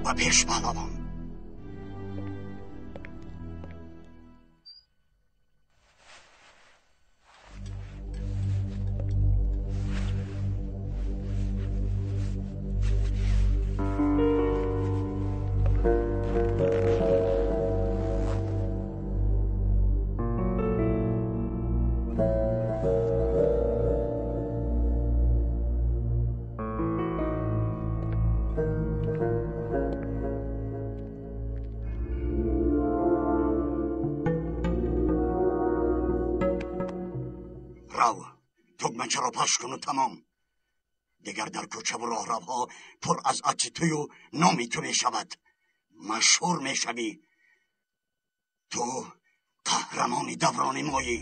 Ба пеш, паҳлавон! Тугмачаро пахш куну тамом. Дигар дар кӯчаву роҳравҳо пур аз акси тую номи ту мешавад. Машҳур мешавӣ. Ту қаҳрамони даврони моӣ.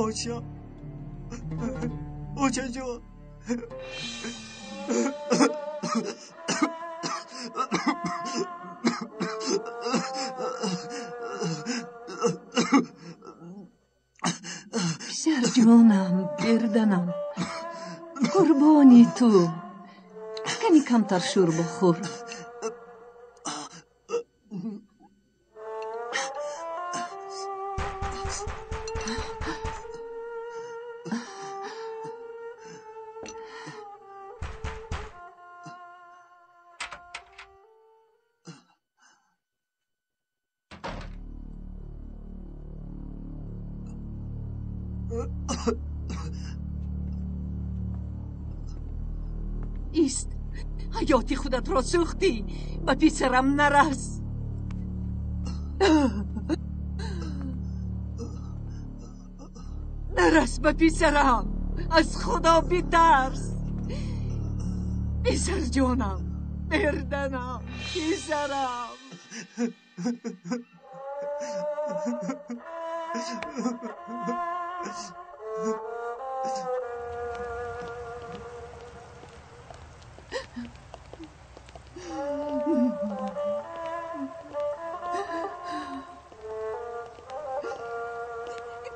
Оча, очаҷон, писарҷонам, берданам, қурбони ту. Кани камтар шӯрбо хӯр. Ист, ҳаёти худатро сӯхтӣ, ба писарам нарас. Нарас ба писарам, аз Худо битарс. Писарҷонам, мерданам, писарам.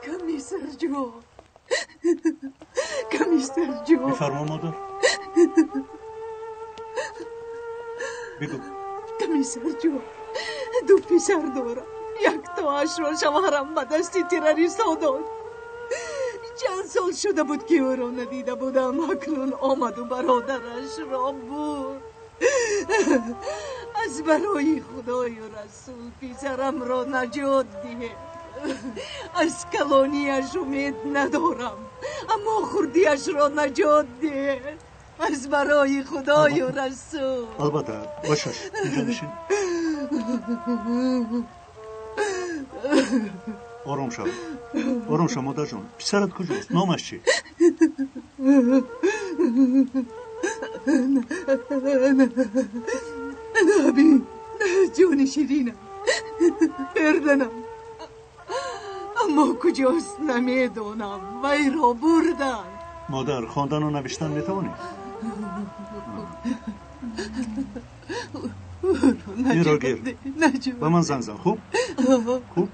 Комиссарҷон, комиссарҷон. Бифармо, модар, бигӯ. Комиссарҷон, ду писар дорам. Яктоашро шавҳарам ба дасти террористҳо дод. Чанд сол шуда буд, ки ӯро надида будам. Акнун омаду бародарашро бурд. Аз барои Худою Расул писарамро наҷот диҳед. Аз калонияш умед надорам, аммо хурдиашро наҷот диҳед. Аз барои Худою Расул. Албатта, бошаш, инҷо нишин. Ором шав, ором шав, модарҷон. Писарат куҷост? Номаш чӣ? Наби, ҷони ширинам, берданам. Аммо куҷост намедонам, вайро бурданд. Модар, хондану навиштан метавонӣ? Инро гир, ба ман занг зан. Хуб, хуб.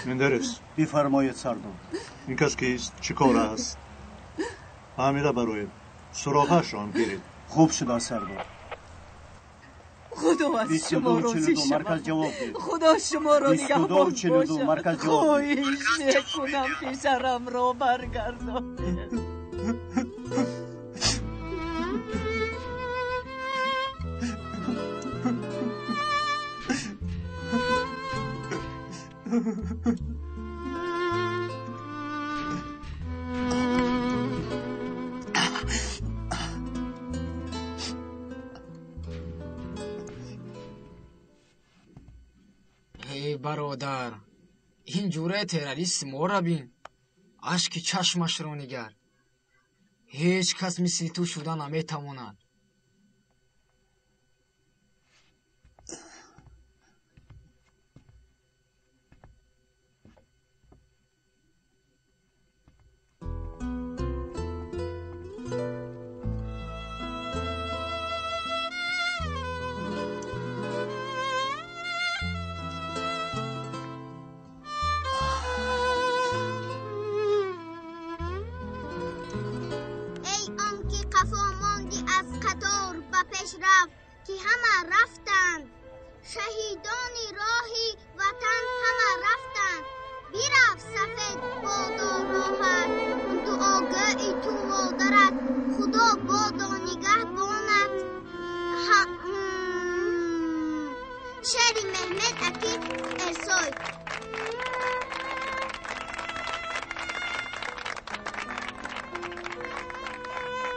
Мендерес. Бифармоед, сардор. Ин кас кист? Чӣ кор аст? Фаҳмида бароед, суроғаашро ҳам гиред. Хуб шуда, сардор. Худо аз шумо розӣ шавад. Худо шуморо нигаҳбон бошад. Хоҳиш мекунам писарамро баргардонед. Эй бародар, ин ҷураи террорист моро бин, ашки чашмашро нигар. Ҳеҷ кас мисли ту шуда наметавонад. Ки ҳама рафтанд, шаҳидони роҳи ватан ҳама рафтанд. Бирафт сафед бодо роҳат, дуогӯи ту модарат, Худо бодо нигаҳбонат. Шеъри Меҳмед Акиф Эрсой.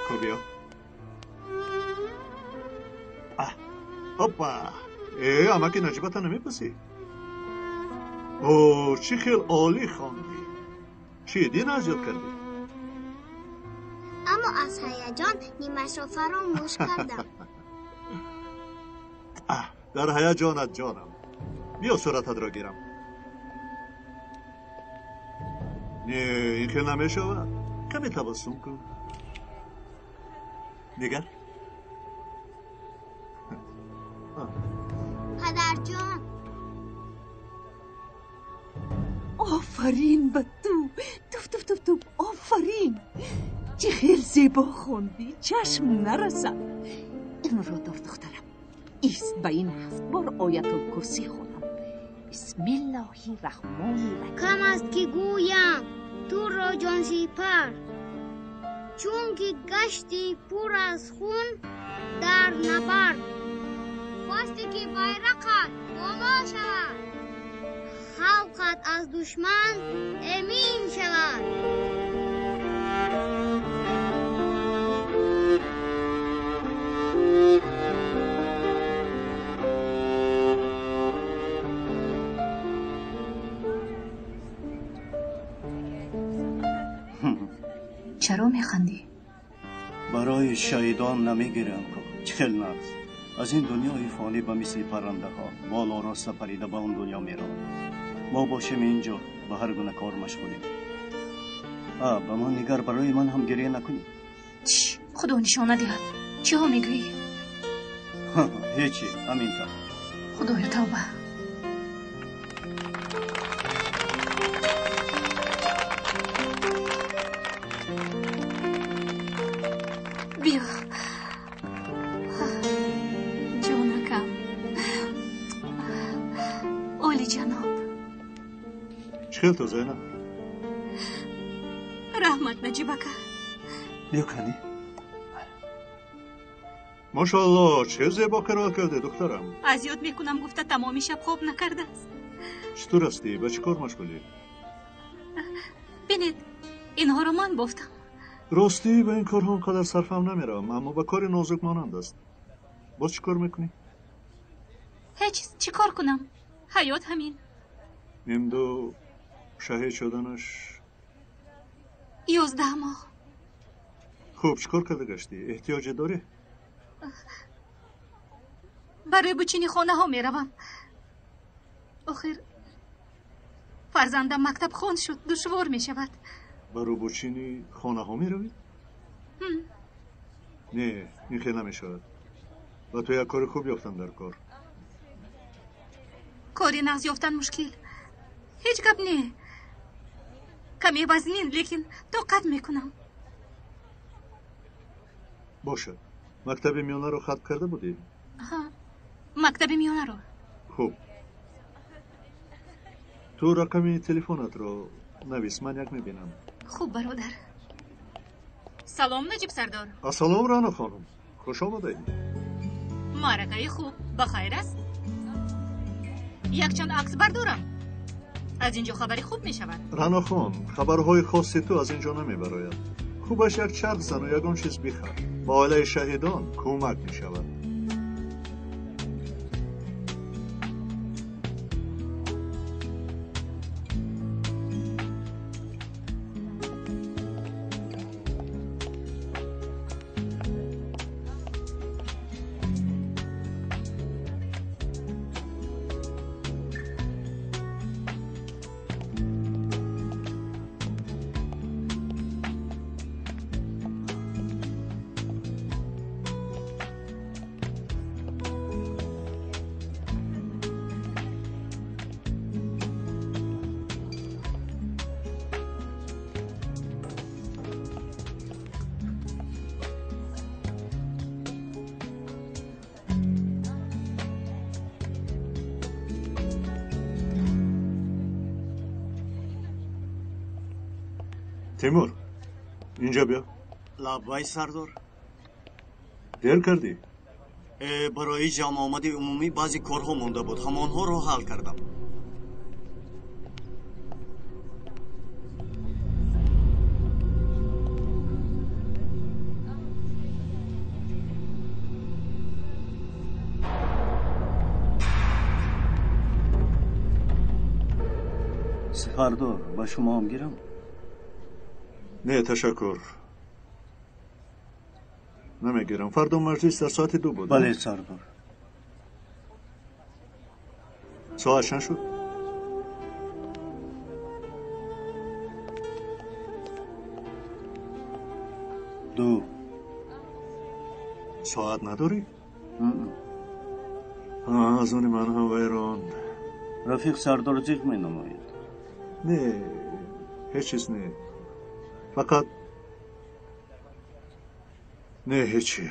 Хуб, Опа! Амаки Наҷибата намепурсӣ? О, чӣ хел олӣ хондӣ! Чӣ дин аз ёд кардӣ? Аммо аз ҳаяҷон нимашро фаромӯш кардам. Дар ҳаяҷонат ҷонам. Биё сурататро гирам. Не, ин хел намешавад. Каме табассум кун. Дигар? Падарҷон, офарин ба ту. Туф туф туф туф, офарин. Чӣ хел зебо хондӣ, чашм нарасад. Инро дор духтарам. Ист ба ин 7 бор оятулкурсӣ хонам. Бисмиллоҳи раҳмони раҳим. Кам аст ки гӯям туро ҷонсипар, чунки гашти пур аз хун дар набард. Хосте ки байрақат боло шавад, халқат аз душман эмин шавад. Чаро механдӣ? Барои шаҳидон намегирам, ку чӣ хел нағз. Аз ин дунёи фонӣ ба мисли паррандаҳо боло роста парида ба он дунё мераванд. Мо бошем инҷо ба ҳар гуна кор машғулем. Ба ман нигар, барои ман ҳам гиря накунӣ. Чӣ? Худо нишона диҳад. Чиҳо мегӯӣ? Ҳечи, ҳамин тавр. Худоё тавба. Биё. Ҷонакам. Олиҷаноб. Чӣ хел ту, Зайнаб? Раҳмат, Наҷибака. Биё кани. Машаалло, чӣ зебо қироат кардӣ, духтарам. Аз ёд мекунам гуфта тамоми шаб хоб накардааст. Читур ҳастӣ? Ба чӣ кор машғулӣ? Бинед, инҳоро ман бофтам. Ростӣ ба ин корҳо он қадар сарфам намеравам, аммо ба кори нозук монанд аст. Боз чӣ кор мекунӣ? Ҳеҷ, чӣ кор кунам? Ҳаёт ҳамин. Имду шаҳид шуданаш 11 моҳ. Хуб, чӣ кор карда гаштӣ? Эҳтиёҷе дорӣ? Барои бучини хонаҳо меравам. Охир фарзандам мактабхон шуд, душвор мешавад. Ба рӯбучини хонаҳо меравӣ? Не, ин хел намешавад. Ба ту як кори хуб ёфтам дар кор. Кори нағз ёфтан мушкил. Ҳеҷ гап не. Каме вазнин, лекин тоқат мекунам. Бошад. Мактаби миёнаро хатм карда будӣ? Ҳа. Мактаби миёнаро. Хуб. Ту рақами телефонатро навис, ман як мебинам. Хуб, бародар. Салом, Наҷиб сардор. Ассалом, Рано хонум. Хуш омадед. Маъракаи хуб, ба хайр аст? Якчанд акс бардорам. Аз ин ҷо хабари хуб мешавад. Рано хон, хабарҳои хоси ту аз ин ҷо намебарояд. Хубаш як чарх зану ягон чиз бихар. Ба оилаи шаҳидон кӯмак мешавад. Тимур, инҷа биё. Лаббай, сардор. Дер кардӣ? Барои ҷамъомади умумӣ баъзе корҳо монда буд, ҳамонҳоро ҳал кардам. Сардор, ба шумо ҳам гирам? Не, ташаккур. Намегирам. Фардо маҷлис дар соати 2 буд. Бале, сардор. Соат чанд шуд? 2. Соат надорӣ? Аз они ман ҳам вайрон. Рафиқ сардор зиқ менамояд. Не, ҳеҷ чиз не. Фақат не, ҳечи.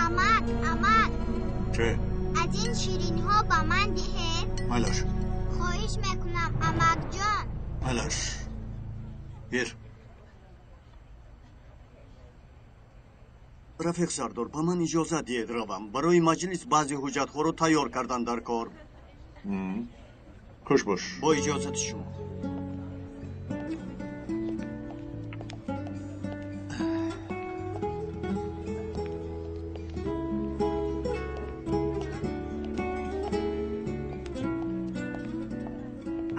Амак, амак. Чӣ? Аз ин ширинҳо ба ман диҳед. Майлаш. Хоҳиш мекунам, амакҷон. Майлаш. Гир. Рафиқ сардор, ба ман иҷозат диҳед равам. Барои маҷлис баъзе ҳуҷҷатҳоро тайёр кардан дар кор. Хуш бош. Бо иҷозати шумо.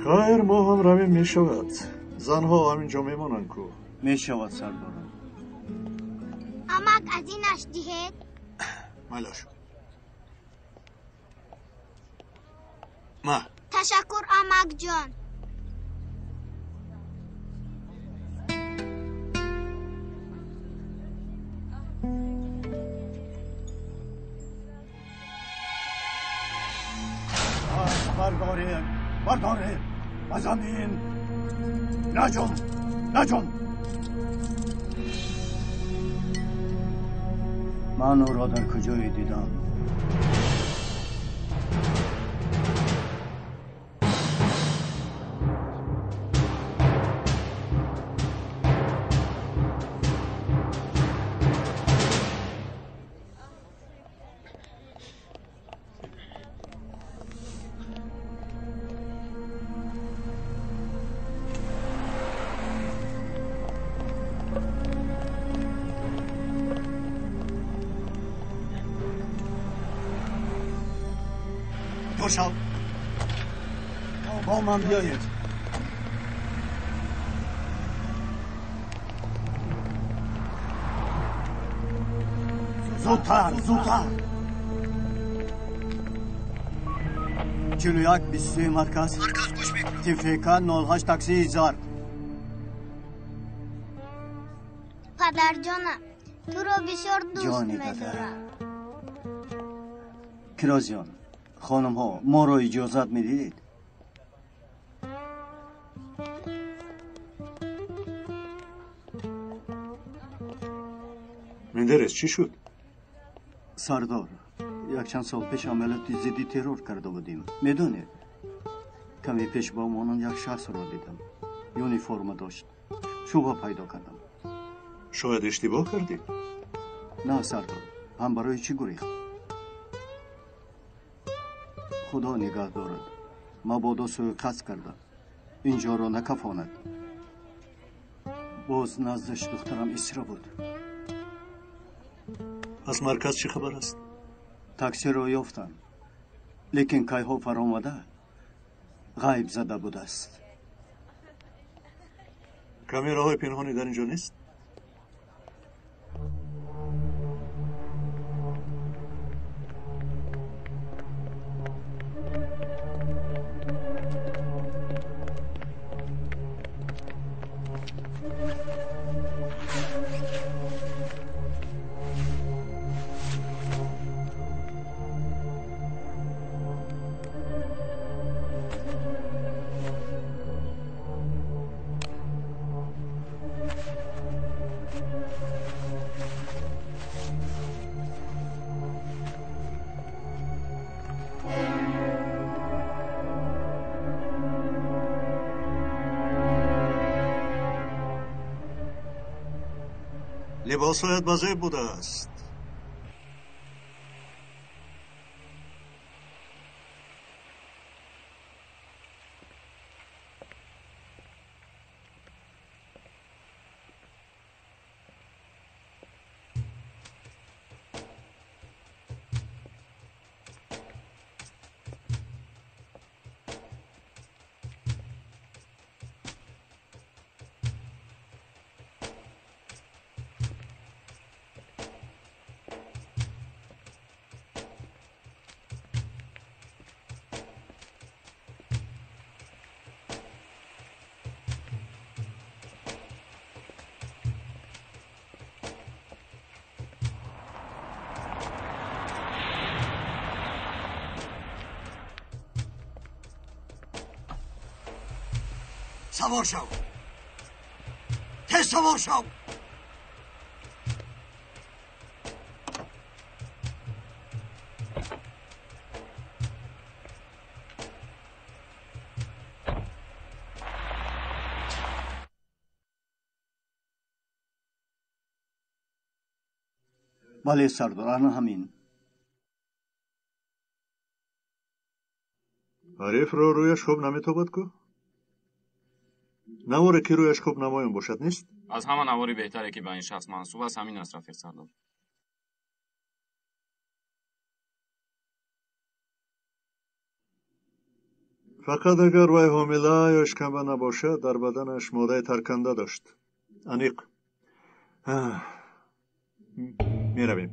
Хайр, мо ҳам равем, мешавад. Занҳо ҳамин ҷо мемонанд ку. Мешавад, сардорам. Амак, аз инаш диҳед. Майлаш. Ма. Ташаккур, амакҷон. Бардоред, бардоред, ба замин. Наҷум, наҷум. Ман ӯро дар куҷое дидам? با من بیایید. زودتر، زودتر. 41 23 مرکز. مرکز گوش میکنم. تفک 08 تاکسی زرد. падарҷонам, туро бисёр дӯст медорам. Кирозиён, хонумҳо, моро иҷозат медиҳед? Мендерес, чӣ шуд? Сардор, якчанд сол пеш амалиёти зидди террор карда будем. Медонед, каме пеш ба монанд як шахсро дидам. Юниформа дошт. Шубҳа пайдо кардам. Шояд иштибоҳ кардӣ? На, сардор, ҳам барои чӣ гурехт? Худо нигаҳ дорад. Мабодо сӯиқасд карда. Инҷоро накафонад. Боз наздаш духтарам Исра буд. Аз марказ чӣ хабар аст? Таксиро ёфтам, лекин кайҳо фаромада ғайб зада будааст. Камераҳои пинҳонӣ дар ин ҷо нест? Либосҳоят ба зеб будааст. Савор шав! Тез савор шав! Бале, сардор, ана ҳамин. Ҳарифро рӯяш хуб наметобад ку? Наворе ки рӯяш хуб намоён бошад, нест? Аз ҳама навори беҳтаре ки ба ин шахс мансуб аст, ҳамин аст, рафиқ сардор. Фақат агар вай ҳомила ё шикамба набошад, дар баданаш моддаи тарканда дошт. Аниқ. Меравем.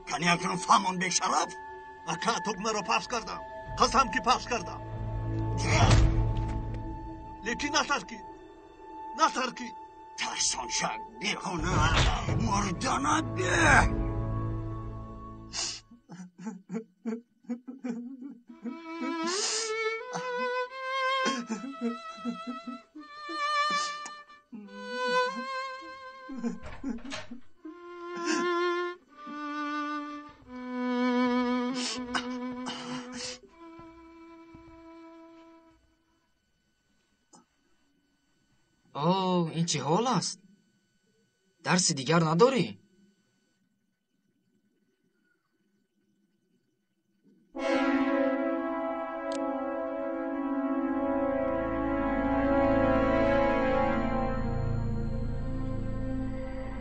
Кани акнун фаҳмон, бешараф? Ака, тугмаро пахш кардам. Қасам ки пахш кардам. Лекин натаркид. Натаркид. Тарсоншак, беҳунар, мурданат беҳ! О, ин чӣ ҳол аст? Дарси дигар надорӣ?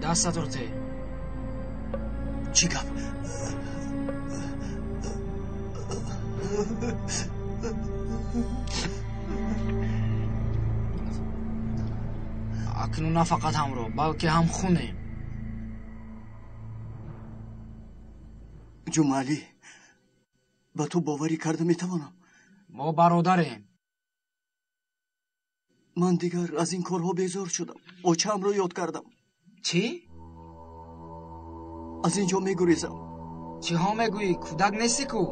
Дастатро те. Чӣ гап? Акнун на фақат ҳамроҳ, балки ҳам хунем. Ҷумъалӣ, ба ту боварӣ карда метавонам? Мо бародарем. Ман дигар аз ин корҳо безор шудам. Очаамро ёд кардам. Чӣ? Аз ин ҷо мегурезам. Чиҳо мегӯӣ? Кӯдак нестӣ ку?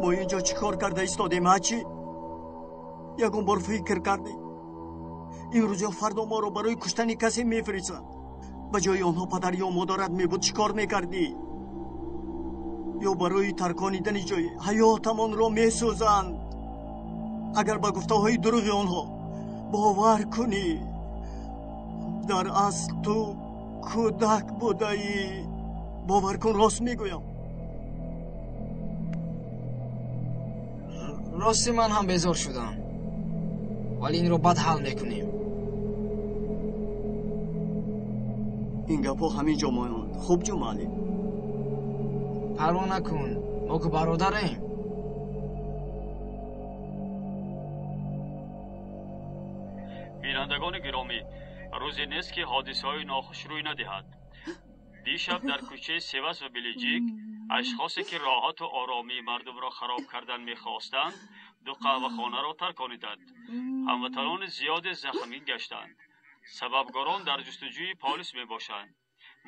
Мо ин ҷо чӣ кор карда истодем, ҳа чӣ? Ягон бор фикр кардӣ? Имрӯз ё фардо моро барои куштани касе мефиристанд. Ба ҷои онҳо падар ё модарат мебуд, чӣ кор мекардӣ? Ё барои тарконидани ҷои ҳаётамонро месӯзанд. Агар ба гуфтаҳои дурӯғи онҳо бовар кунӣ, дар асл ту кӯдак будаӣ. Бовар кун, рост мегӯям. Рости ман ҳам безор шудам, вале инро баъд ҳал мекунем. Ин гапҳо ҳамин ҷо моянд. Хуб, Ҷумъалӣ? Парво накун, мо ку бародарем. Бинандагони гиромӣ, рӯзе нест, ки ҳодисаҳои нохуш рӯй надиҳад. Дишаб дар кӯчаи Севас ва Белиҷик ашхосе, ки роҳату оромии мардумро хароб кардан мехостанд, ду қаҳвахонаро таркониданд. Ҳамватанони зиёде захмӣ гаштанд. Сабабгорон дар ҷустуҷӯи полис мебошанд.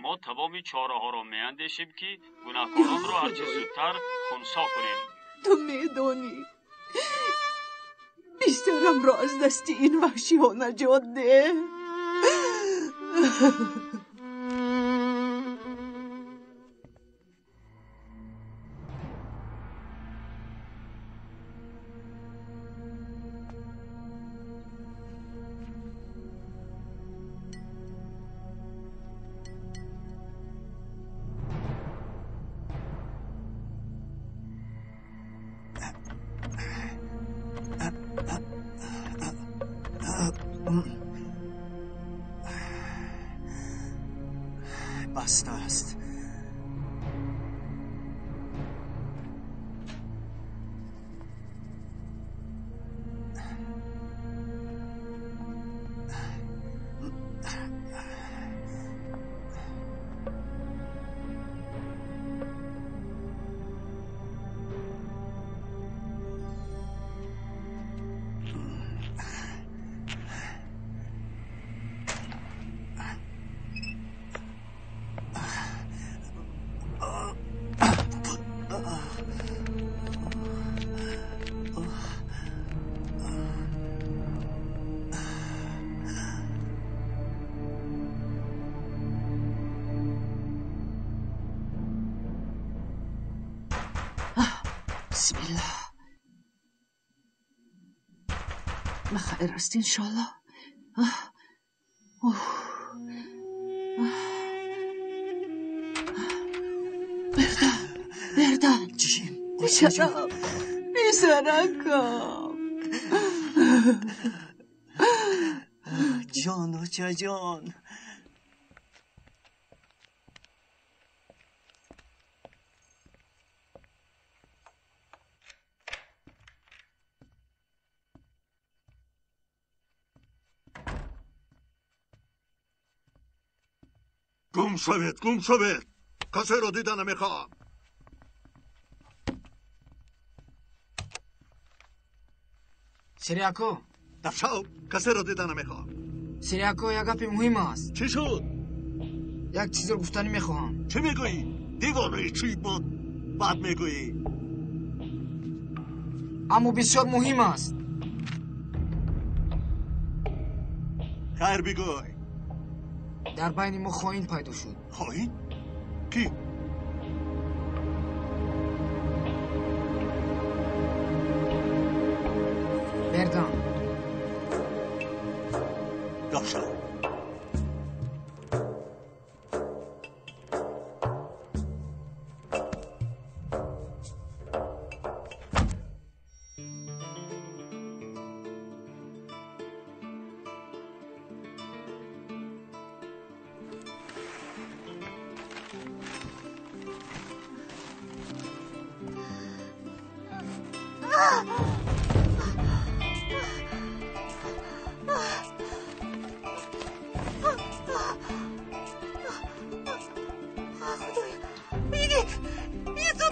Мо тамоми чораҳоро меандешем, ки гунаҳкоронро ҳарчи зудтар хунсо кунем. Ту медонӣ, писарамро аз дасти ин ваҳшиҳо наҷот деҳ. Баста аст. Бисмиллоҳ. Бахайр аст, иншоаллоҳ. Бердан, Бердан. Чӣ? Писарам, писаракам. Ҷон, очаҷон. Гум шавед, гум шавед, касеро дида намехоҳам. Сириако. Дафшав, касеро дида намехоҳам. Сириако, як гапи муҳим аст. Чӣ шуд? Як чизро гуфтанӣ мехоҳам. Чӣ мегӯӣ, девонаи? Чӣ буд баъд мегӯӣ? Аммо бисёр муҳим аст. Хайр, бигӯй. Дар байни мо хоин пайдо шуд. Хоин? Кӣ? Бердан. Дафшав.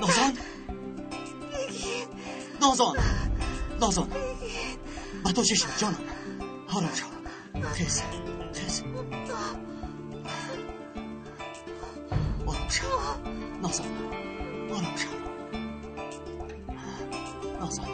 نازان، نازان، نازان، ба ту чӣ шуд ҷонам? Ором шав, хез, хез, ором шав Нозан, ором шав Нозан.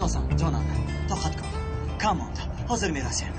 Нозан ҷонам, тоқат кун, кам монд, ҳозир мерасем.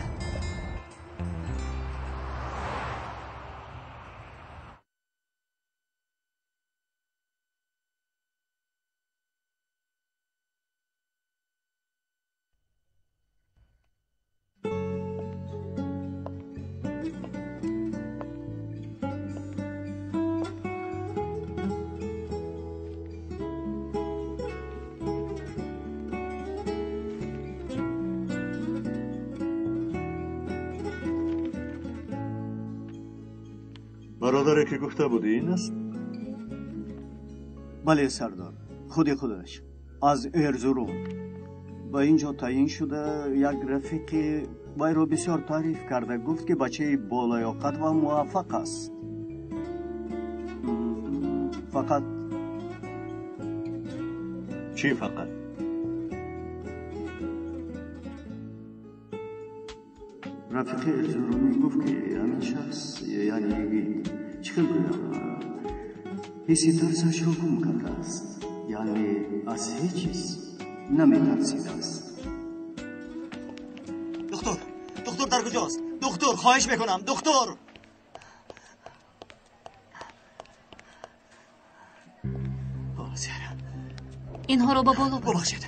Бародаре ки гуфта будӣ ин аст? Бале сардор, худи худаш аз Эрзурум ба ин ҷо таъин шуда. Як рафиқи вайро бисёр таъриф карда гуфт, ки бачаи болаёқат ва муваффақ аст. Фақат Чӣ фақат? Рафиқи Эрзурумӣ гуфт, ки ҳамин шахс, яъне йигит, чӣ хел гӯям, ҳисси тарсашро гум кардааст, яъне аз ҳеҷ чиз наметарсидааст. Духтур, духтур дар куҷост? Духтур, хоҳиш мекунам, духтур! Инҳоро ба боло бар. Бубахшед,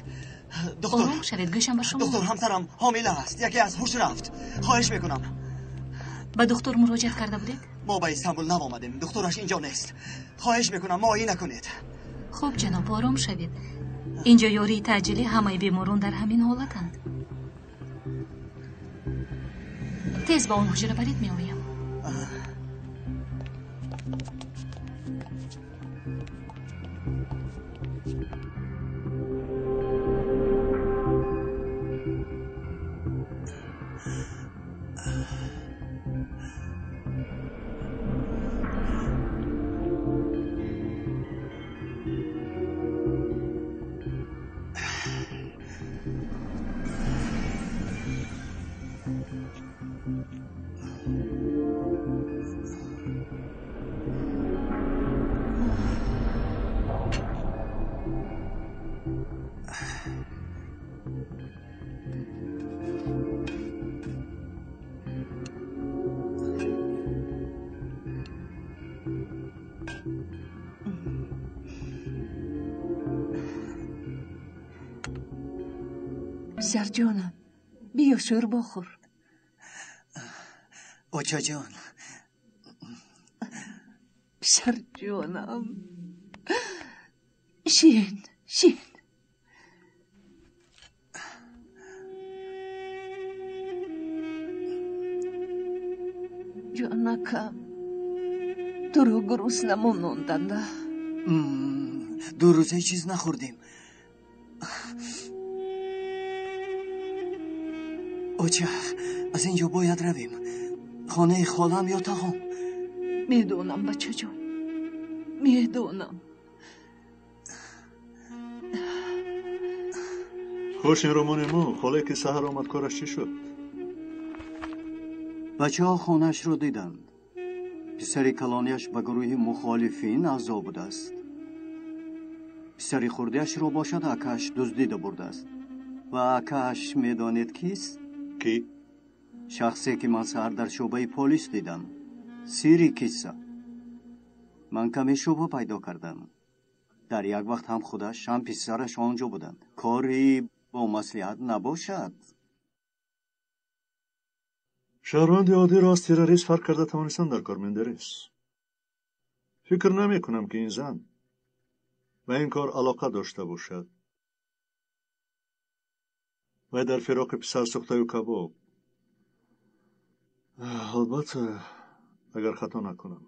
доктор. Ором шавед, гӯшам ба шумо. Доктор, ҳамсарам ҳомила аст, яке аз ҳуш рафт. Хоҳиш мекунам. Ба духтур муроҷиат карда будед? Мо ба Истанбул нав омадем, духтураш инҷо нест. Хоҳиш мекунам, муоина кунед. Хуб, ҷаноб, ором шавед. Инҷо ёрии таъҷилӣ, ҳамаи беморон дар ҳамин ҳолатанд. Тез ба он ҳуҷра баред, меоям. Писарҷонам, биё шӯрбо хӯр. Очаҷон. Писарҷонам, шин, шин. Ҷонакам, туро гурусна мононданда. 2 рӯз ҳеҷ чиз нахӯрдем. Оча, аз ин ҷо бояд равем. Хонаи холам ё тағом. Медонам, бачаҷон, медонам. Хуш ин ромони мо, холе ки саҳар омад, кораш чӣ шуд? Бачаҳо хонаашро диданд. Писари калонияш ба гурӯҳи мухолифин аъзо будааст. Писари хурдиашро бошад акааш дуздида бурдааст. Ва акааш медонед кист? Кӣ? Шахсе ки ман саҳар дар шӯъбаи полис дидам. Сири кисса. Ман каме шубҳа пайдо кардам. Дар як вақт ҳам худаш, ҳам писараш он ҷо буданд. Кори бо маслиҳат набошад. Шаҳрванди оддиро аз террорист фарқ карда тавонистан дар кор Мендерес. Фикр намекунам, ки ин зан ба ин кор алоқа дошта бошад. Вай дар фироқи писар сӯхтаю кабоб. Албатта, агар хато накунам.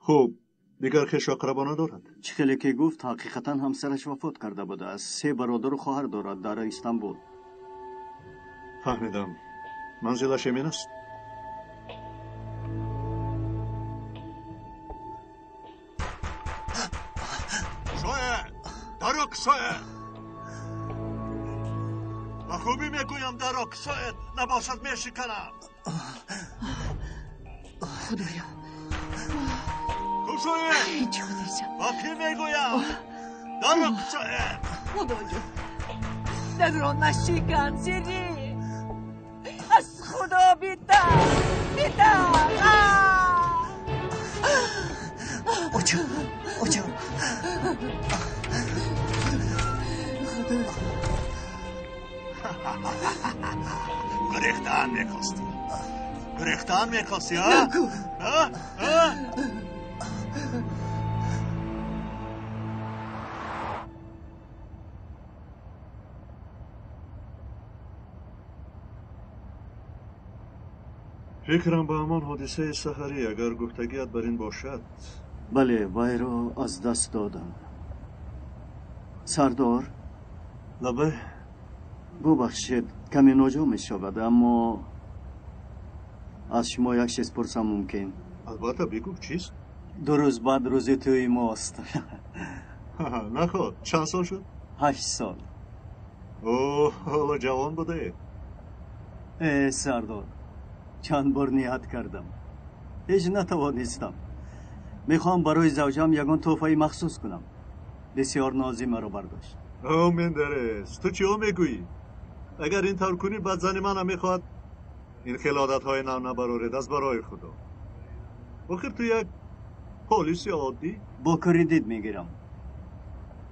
Хуб, дигар хешу ақрабо надорад? Чӣ хеле ки гуфт, ҳақиқатан ҳамсараш вафот карда будааст. 3 бародару хоҳар дорад дар Истанбул. Фаҳмидам. Манзилаш эмин аст? Шояд! Дарок шояд! Ба хубӣ мегӯям, дарок шояд, набошад мешиканам. Худоё! Кушоед! Чӣ ҳодиса? Ба кӣ мегӯям? Дарок шояд! Худоё! Дарро нашикан, Сири! Аз Худо битарс! Битарс! Оча! Оча! Худоё! Гурехтан мехостӣ. Гурехтан мехостӣ, а? Нагӯ! А? А? Фикрам ба ҳамон ҳодисаи саҳарӣ, агар гуфтагият бар ин бошад. Бале, вайро аз даст додам. Сардор? Лабай. Бубахшед, каме ноҷо мешавад, аммо аз шумо як чиз пурсам мумкин? Албатта, бигӯ, чист? 2 рӯз баъд рӯзи тӯи мост. Наход, чанд сол шуд? 8 сол. О, ҳоло ҷавон будаед. Э, Сардор, чанд бор ният кардам, ҳеҷ натавонистам. Мехоҳам барои завҷаам ягон тӯҳфаи махсус кунам. Бисёр нозӣ маро бардошт. О, Мендерес, ту чиҳо мегӯӣ? Агар ин тавр кунӣ, баъд зани манам мехоҳад ин хел одатҳои нав набароред аз барои Худо. Охир ту як полиси оддӣ. Бо кредит мегирам.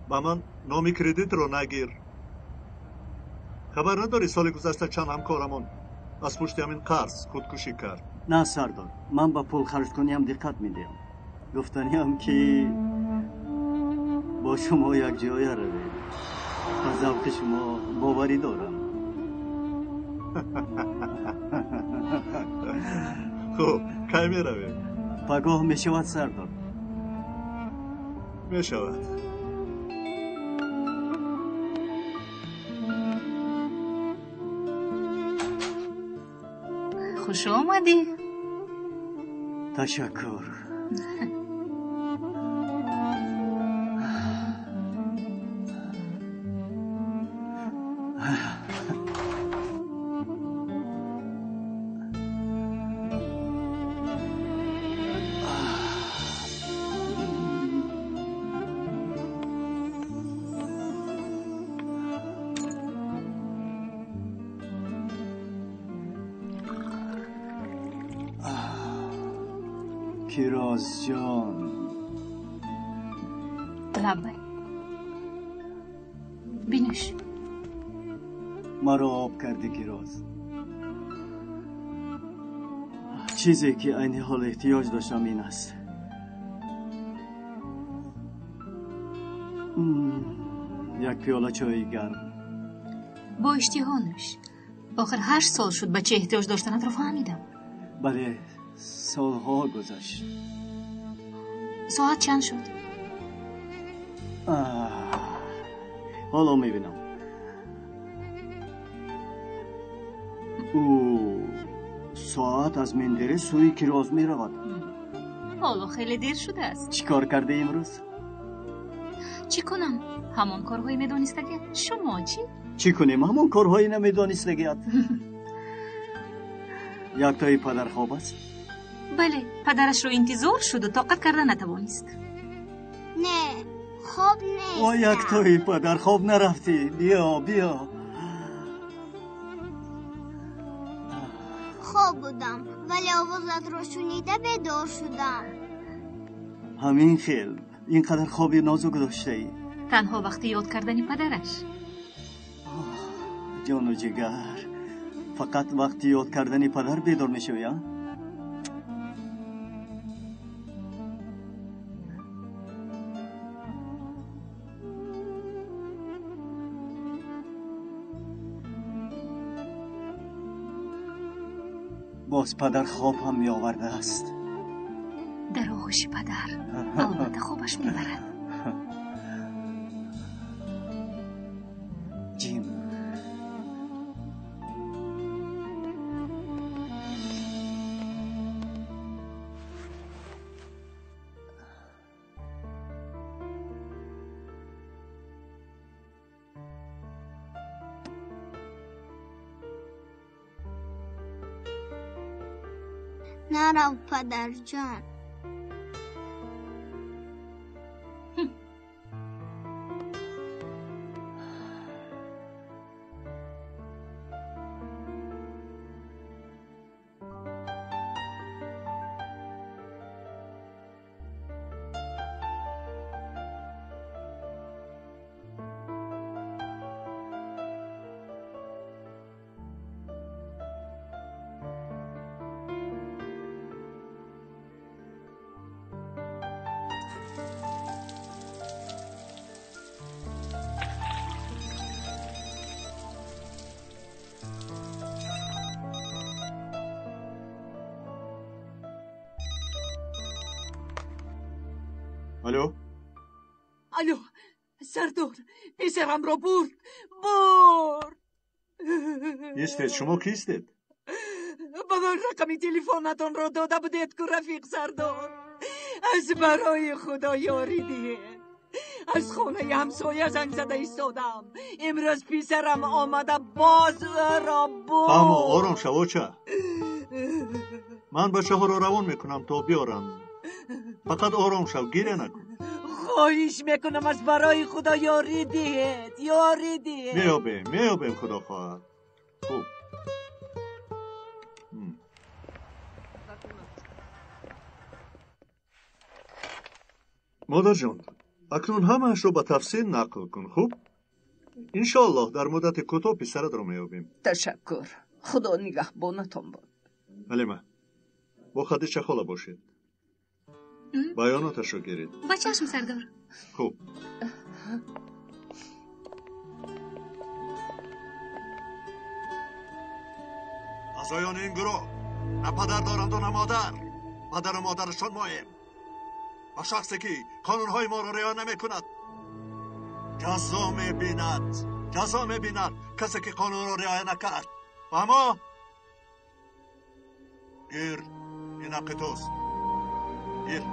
Ба ман номи кредитро нагир. Хабар надорӣ соли гузашта чанд ҳамкорамон аз пушти ҳамин қарз худкушӣ кард? На, Сардор, ман ба пул харҷкуниам диққат медиҳам. Гуфтаниам ки бо шумо якҷоя равем. Ба завқи шумо боварӣ дорам. Хуб, кай меравем? Пагоҳ мешавад, Сардор. Мешавад. Хуш омадӣ. Ташаккур. Кироз ҷон. Лабай. Бинӯш. Маро об кардӣ, Кироз. Чизе ки айни ҳол эҳтиёҷ доштам ин аст. Як пиёла чойи гарм. Бо иштиҳо нӯш. Охир 8 сол шуд ба чӣ эҳтиёҷ доштанатро фаҳмидам. Бале, солҳо гузашт. Соат чанд шуд? Ҳоло мебинам. Ӯ соат аз Мендерес сӯи Кироз меравад. Ҳоло хеле дер шудааст. Чӣ кор карда имрӯз? Чӣ кунам? Ҳамон корҳои медонистагият. Шумо чӣ? Чӣ кунем? Ҳамон корҳои намедонистагият. Яктои падар хоб аст? Бале, падарашро интизор шуду тоқат карда натавонист. Не, хоб нест. О, яктои падар, хоб нарафтӣ. Биё, биё. Хоб будам, вале овозатро шунида бедор шудам. Ҳамин хел, ин қадар хоби нозук доштаӣ. Танҳо вақти ёд кардани падараш. Ҷону ҷигар, фақат вақти ёд кардани падар бедор мешавӣ, а? Боз падар хоб ҳам меовардааст. Дар оғӯши падар албатта хобаш мебарад. Ҷим. Нарав, падарҷон. Алло. Алло, Сардор, писарамро бурд, бурд. Истед, шумо кистед? Ба ман рақами телефонатонро дода будед ку, рафиқ Сардор. Аз барои Худо ёрӣ диҳед. Аз хонаи ҳамсоя занг зада истодам. Имрӯз писарам омада боз ӯро бурд. Фаҳмо, ором шав, оча. Ман бачаҳоро равон мекунам то биёранд. Фақат ором шав, гиря накун. Хоҳиш мекунам, аз барои Худо ёрӣ диҳед, ёрӣ диҳед. Меёбем, меёбем, Худо хоҳад. Хуб. Модарҷон, акнун ҳамаашро ба тафсил нақл кун, хуб? Иншоаллоҳ дар муддати кӯтоҳ писаратро меёбем. Ташаккур. Худо нигаҳбонатон бод. Ҳалима, бо Хадича хола бошед. Баёноташро гиред. Ба чашм, Сардор. Хуб. Аъзоёни ин гурӯҳ на падар доранду на модар. Падару модарашон моем. Ва шахсе ки қонунҳои моро риоя намекунад ҷазо мебинад. Ҷазо мебинад касе ки қонунро риоя накард. Фаҳмо? Гир, ин ҳаққи туст. Гир.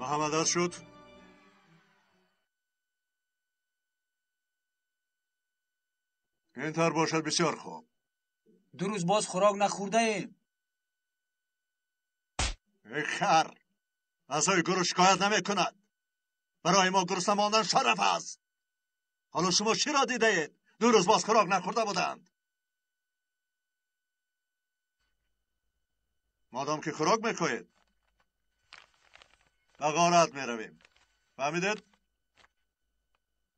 Муҳаммад шуд. Ин тавр бошад бисёр хуб. Ду рӯз боз хӯрок нахӯрдаем. Эй хар, аъзои гурӯҳ шикоят намекунад. Барои мо гурусна мондан шараф аст. Ҳоло шумо чиро дидаед? Ду рӯз боз хӯрок нахӯрда буданд. Модом ки хӯрок мехоҳед, ба ғорат меравем. Фаҳмидед?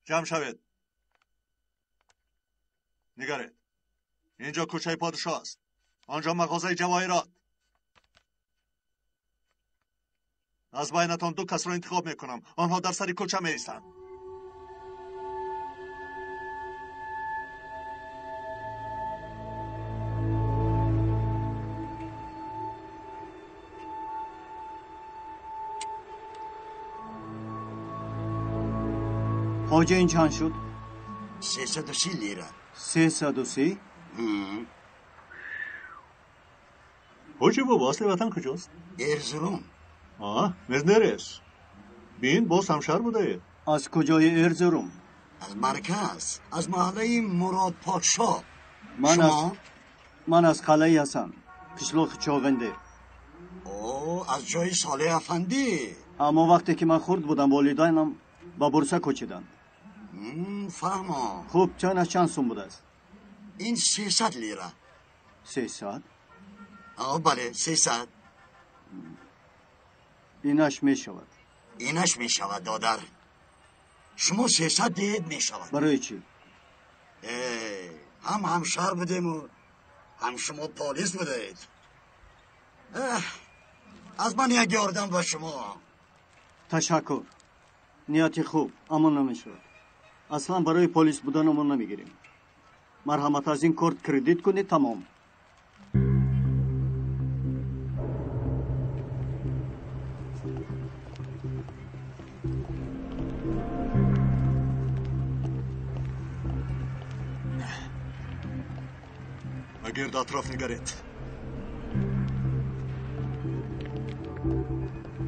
Ҷамъ шавед. Нигаред. Инҷо кӯчаи подшоҳ аст. Онҷо мағозаи ҷавоҳирот. Аз байнатон ду касро интихоб мекунам. Онҳо дар сари кӯча меистанд. Ҳоҷа, ин чанд шуд? 330 лира. 330? Ҳоҷи бобо, асли ватан куҷост? Эрзурум. Мезнерес. Бин, боз ҳамшаҳр будаед. Аз куҷои Эрзурум? Аз марказ, аз маҳаллаи Мурод подшоҳ. Шумо? Ман аз қалъаи Ҳасан, қишлоқи Чоғинде. О, аз ҷои Солеҳ афандӣ. Аммо вақте ки ман хурд будам, волидайнам ба Бурса кӯчиданд. Фаҳмо. Хуб, чанд аз чанд сум будааст? Ин 300 лира. 300? Бале, 300. Инаш мешавад. Инаш мешавад, додар. Шумо 300 диҳед, мешавад. Барои чӣ? Ҳам ҳамшаҳр будему ҳам шумо полис будаед. Аз ман як ёрдам ба шумо. Ташаккур. Нияти хуб, аммо намешавад. Аслан барои полис будан мо намегирем. Марҳамат, аз ин корт кредит кунед, тамом. Ба гирд атроф нигаред.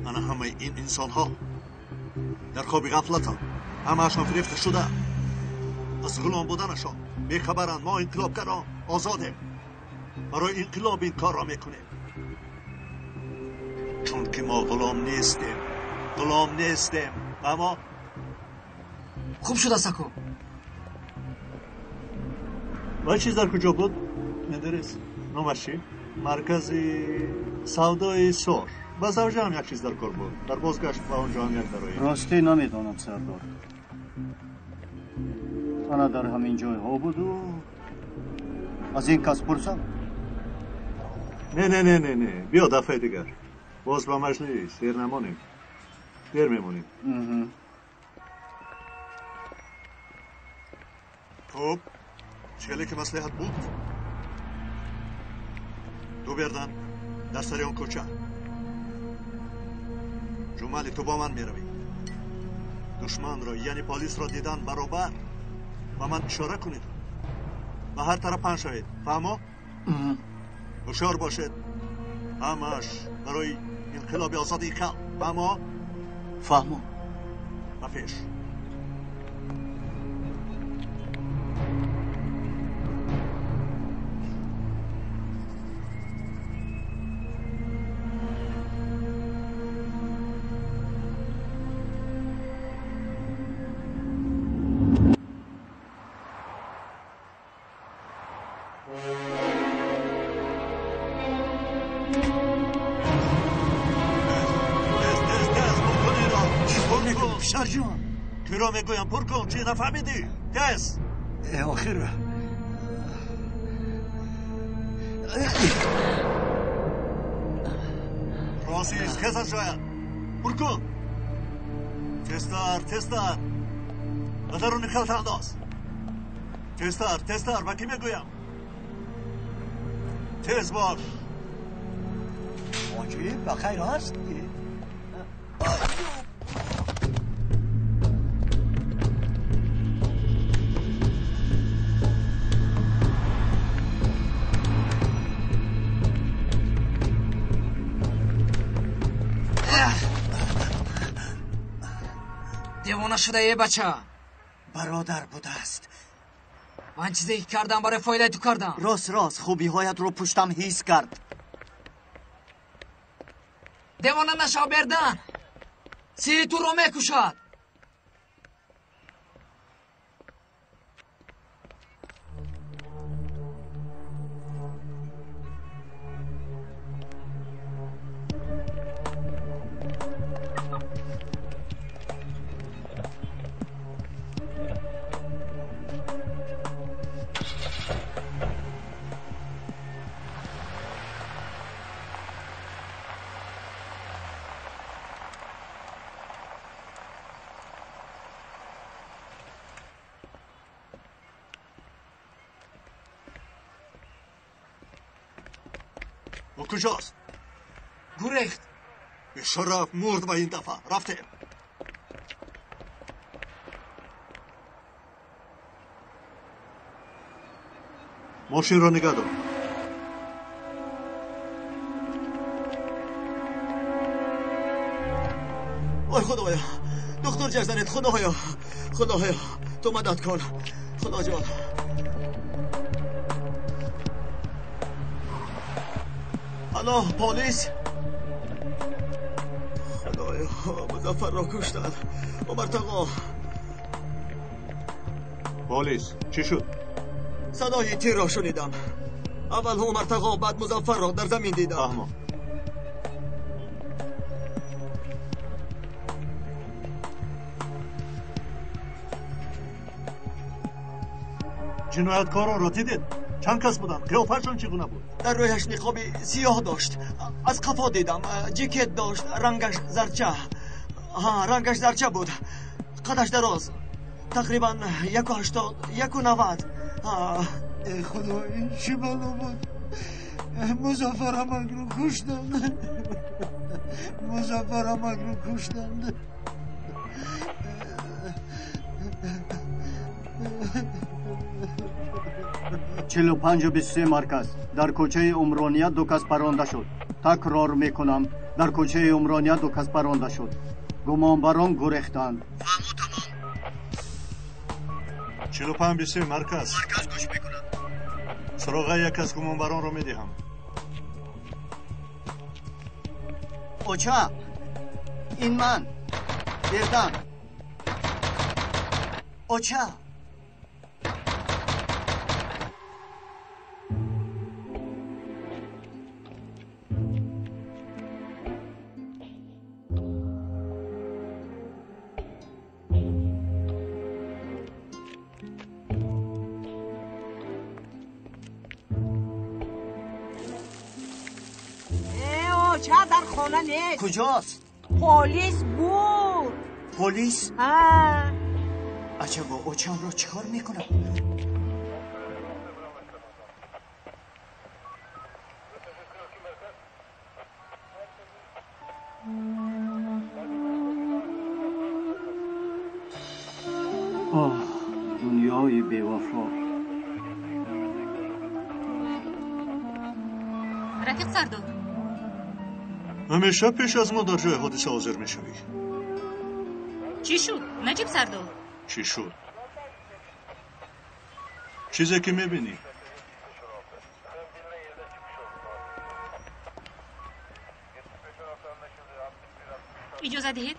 Ана ҳамаи ин инсонҳо дар хоби ғафлатанд. Ҳамаашон фирефта шуда, аз ғулом буданашон бехабаранд. Мо инқилобгарон озодем. Барои инқилоб ин корро мекунем, чунки мо ғулом нестем. Ғулом нестем. Аммо хуб шудааст, ако. Ва чиз дар куҷо буд? Медонед номаш чӣ? Маркази савдои Сор. Ба завҷаам як чиз дар кор буд. Дар бозгашт ба он ҷо ҳам як дароем. Ростӣ намедонам, сардор. Ана дар ҳамин ҷойҳо буду аз ин кас пурсам. Не, не, не, не, не, биё дафъаи дигар. Боз ба маҷлис дер намонем, дер мемонем. Хуб, чӣ ки маслиҳат буд? Ду бердан дар сари он кӯча. Ҷумали, ту бо ман меравӣ. Душманро, яъне полисро дидан баробар ба ман ишора кунед. Ба ҳар тараф паҳн шавед. Фаҳмо? Ҳушёр бошед. Ҳамааш барои инқилоби озодии халқ. Фаҳмо? Фаҳмо. Ба пеш. Туро мегӯям, пур кун. Чӣ нафаҳмидӣ? Тез. Охир ростист, хез аз ҷоят. Пур кун. Тезтар, тезтар. Ба даруни халта андоз. Тезтар, тезтар. Ба кӣ мегӯям? Тез бош. Ҳоҷӣ, ба хайр аст? Девона шуда е, бача. Бародар будааст. Ман чизе ки кардам, барои фоидаи ту кардам. Рост, рост, хубиҳоятро пуштам ҳис кард. Девона нашав, бердан. Сири туро мекушад. او کجاست؟ گریخت. بیشرف مرد. با این دفعه رفتیم. ماشین را نگه دار. وای خدایا، دکتر جر زنید. خدایا، خدایا تو مدد کن. خدا جان. Алло, полис! Худоё, Музаффарро куштанд. Умар тағо. Полис, чӣ шуд? Садои тирро шунидам. Аввал Умар тағо, баъд Музаффарро дар замин дидам. Фаҳмо. Ҷинояткоронро дидед? Чанд кас буданд? Қиёфаашон чӣ гуна буд? Дар рӯяш ниқоби сиёҳ дошт. Аз қафо дидам. Ҷикет дошт, рангаш зарча. Ҳа, рангаш зарча буд. Қадаш дароз. Тақрибан 1,80, 1,90. Эй худо, ин чӣ бало буд? Музаффар амакро куштанд. Музаффар амакро куштанд. 45-23 марказ. Дар кӯчаи Умрония ду кас паронда шуд. Такрор мекунам, дар кӯчаи Умрония ду кас паронда шуд. Гумонбарон гурехтанд. Фаҳмо тамом. 45-23 марказ. Марказ гӯш мекунад. Суроғаи як аз гумонбаронро медиҳам. Оча, ин ман Бердан. Оча. Дар хона нест. Куҷост? Полис буд. Полис? Ҳа. Аҷабо, очамро чӣ кор мекунад? Оҳ, дунёи бевафо. Рафиқ Сардор, ҳамеша пеш аз мо дар ҷои ҳодиса ҳозир мешавӣ. Чӣ шуд, Наҷиб Сардор? Чӣ шуд? Чизе ки мебинӣ. Иҷоза диҳед.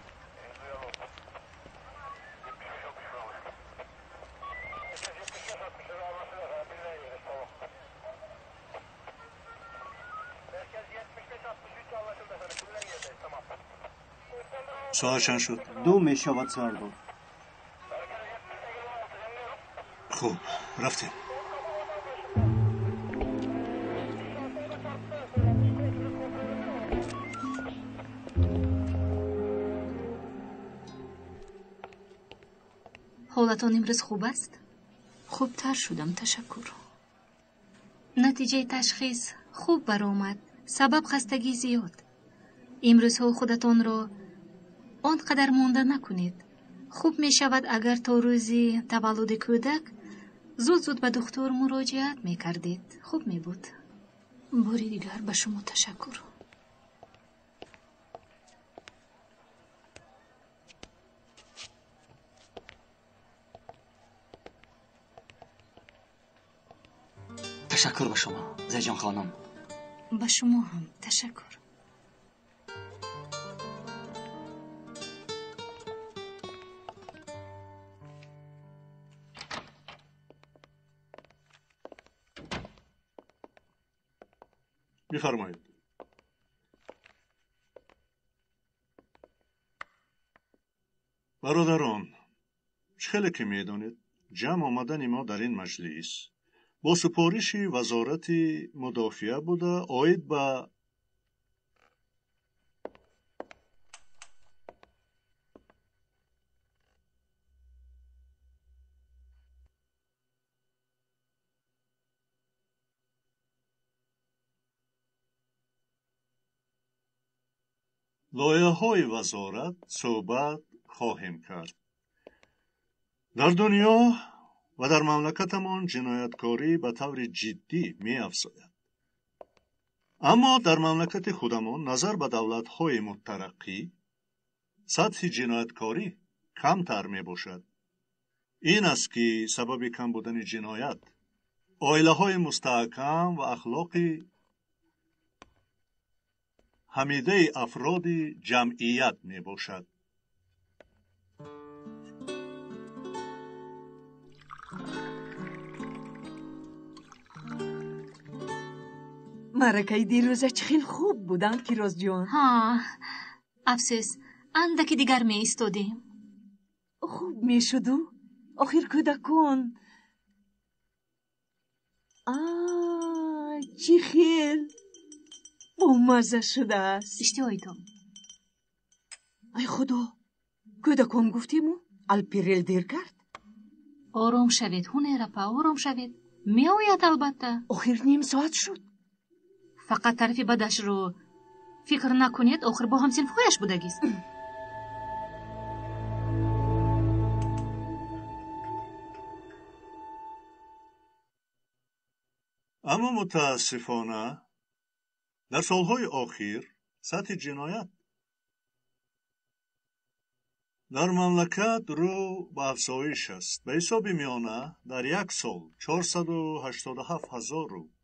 Соат чанд шуд? Ду мешавад, Сардор. Хуб, рафтем. Ҳолатон имрӯз хуб аст? Хубтар шудам, ташаккур. Натиҷаи ташхис хуб баромад. Сабаб хастагӣ зиёд. Имрӯзҳо худатонро он қадар монда накунед. Хуб мешавад, агар то рӯзи таваллуди кӯдак зуд-зуд ба духтур муроҷиат мекардед. Хуб мебуд. Бори дигар ба шумо ташаккур. Ташаккур ба шумо, Зайҷон хонум. Ба шумо ҳам ташаккур. Бифармоед. Бародарон, чӣ хеле ки медонед, ҷамъ омадани мо дар ин маҷлис бо супориши Вазорати мудофиа буда, оид ба лоиҳаҳои вазорат суҳбат хоҳем кард. Дар дунё ва дар мамлакатамон ҷинояткорӣ ба таври ҷиддӣ меафзояд. Аммо дар мамлакати худамон назар ба давлатҳои мутараққӣ сатҳи ҷинояткорӣ камтар мебошад. Ин аст ки сабаби кам будани ҷиноят оилаҳои мустаҳкам ва ахлоқи ҳамидаи афроди ҷамъият мебошад. Маъракаи дирӯза чӣ хел хуб буданд, Кирозҷон. Ҳа, афсӯс, андаки дигар меистодем. Хуб мешуду, охир кӯдакон. А, чӣ хел бомазза шудааст. Иштиҳоитон. Ай худо, кӯдакон гуфтему, Алпирел дер кард. Ором шавед, Ҳунерапа, ором шавед. Меояд албатта. Охир ним соат шуд. Фақат тарафи бадашро фикр накунед, охир бо ҳамсинфҳояш будагист. Аммо мутаассифона дар солҳои охир сатҳи ҷиноят дар мамлакат рӯ ба афзоиш аст. Ба ҳисоби миёна дар як сол 487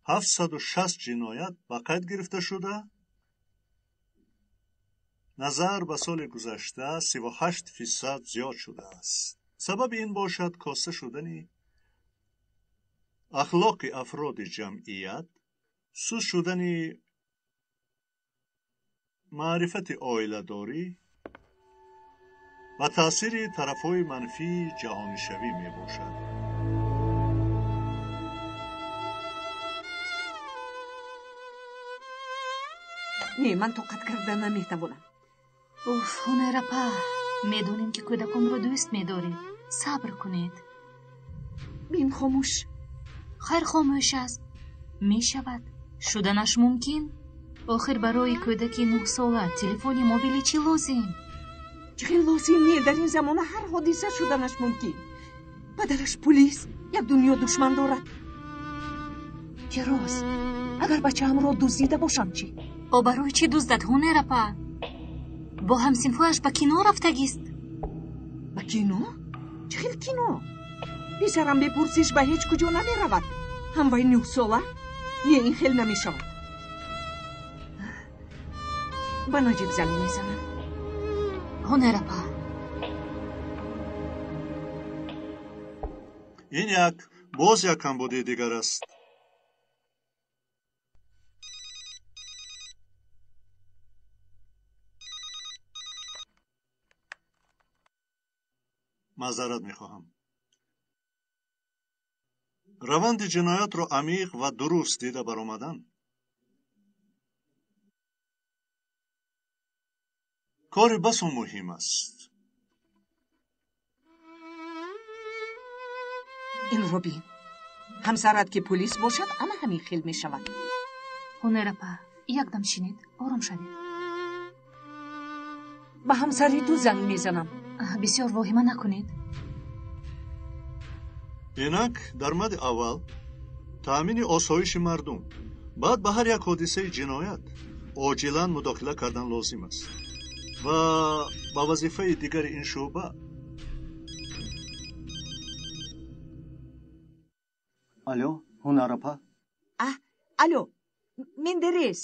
760 ҷиноят ба қайд гирифта шуда, назар ба соли гузашта 38% зиёд шудааст. Сабаби ин бошад коста шудани ахлоқи афроди ҷамъият, суст шудани маърифати оиладорӣ ва таъсири тарафҳои манфии ҷаҳонишавӣ мебошад. Не, ман тоқат карда наметавонам. Уф, Ҳунерапа, медонем ки кӯдаконро дӯст медоред. Сабр кунед. Бин хомӯш. Хайр, хомӯш аст. Мешавад. Шуданаш мумкин. Охир барои кӯдаки нӯҳсола телефони мобилӣ чӣ лозим? Чӣ хел лозим не? Дар ин замона ҳар ҳодиса шуданаш мумкин. Падараш пулис, як дунё душман дорад. Фироз, агар бачаамро дуздида бошам чӣ? О, барои чӣ дуздад, Ҳунерапа? Бо ҳамсинфҳояш ба кино рафтагист. Ба кино? Чӣ хел кино? Писарам бепурсиш ба ҳеҷ куҷо намеравад. Ҳам вай нӯҳсола? Не, ин хел намешавад. Ба Наҷиб занг мезанам. Ҳунерапа. Ин як боз як камбудии дигар аст. Маъзарат мехоҳам. Раванди ҷиноятро амиқ ва дуруст дида баромадан кори басо муҳим аст. Инро бин. Ҳамсарат ки пулис бошад, ана ҳамин хел мешавад. Ҳунерапа, якдам шинед, ором шавед. Ба ҳамсари ту занг мезанам. Бисёр воҳима накунед. Инак дар мадди аввал таъмини осоиши мардум, баъд ба ҳар як ҳодисаи ҷиноят оҷилан мудохила кардан лозим аст ва ба вазифаи дигари ин шӯъба. Алло, Ҳунарапа? Алло, Мендерес,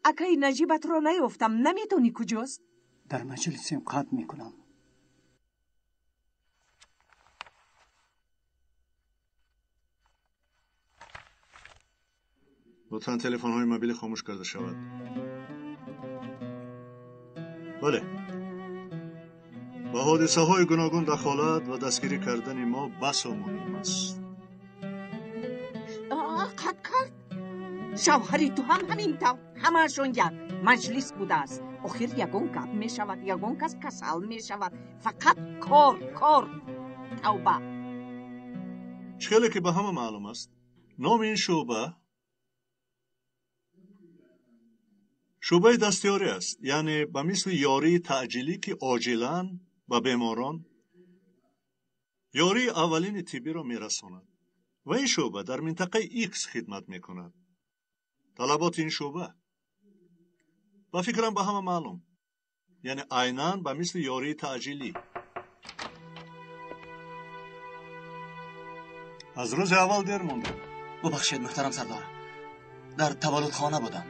акаи Наҷибатро наёфтам, намедонӣ куҷост? Дар маҷлисем, қатъ мекунам. Лутфан телефонҳои мобилӣ хомӯш карда шавад. Бале, ба ҳодисаҳои гуногун дахолат ва дастгирӣ кардани мо басо муҳим аст. Қатъ кард? Шавҳари ту ҳам ҳамин тавр, ҳамаашон як маҷлис будааст. Охир ягон гап мешавад, ягон кас касал мешавад. Фақат кор, кор, тавба. Чӣ хеле ки ба ҳама маълум аст, номи ин шӯъба шӯъбаи дастёрӣ аст, яъне ба мисли ёрии таъҷилӣ, ки оҷилан ба беморон ёрии аввалини тиббиро мерасонад. Ва ин шӯъба дар минтақаи Икс хидмат мекунад. Талаботи ин шӯъба ба фикрам ба ҳама маълум, яъне айнан ба мисли ёрии таъҷилӣ. Аз рӯзи аввал дер мондем. Бубахшед, муҳтарам сардор, Дар таваллудхона будам.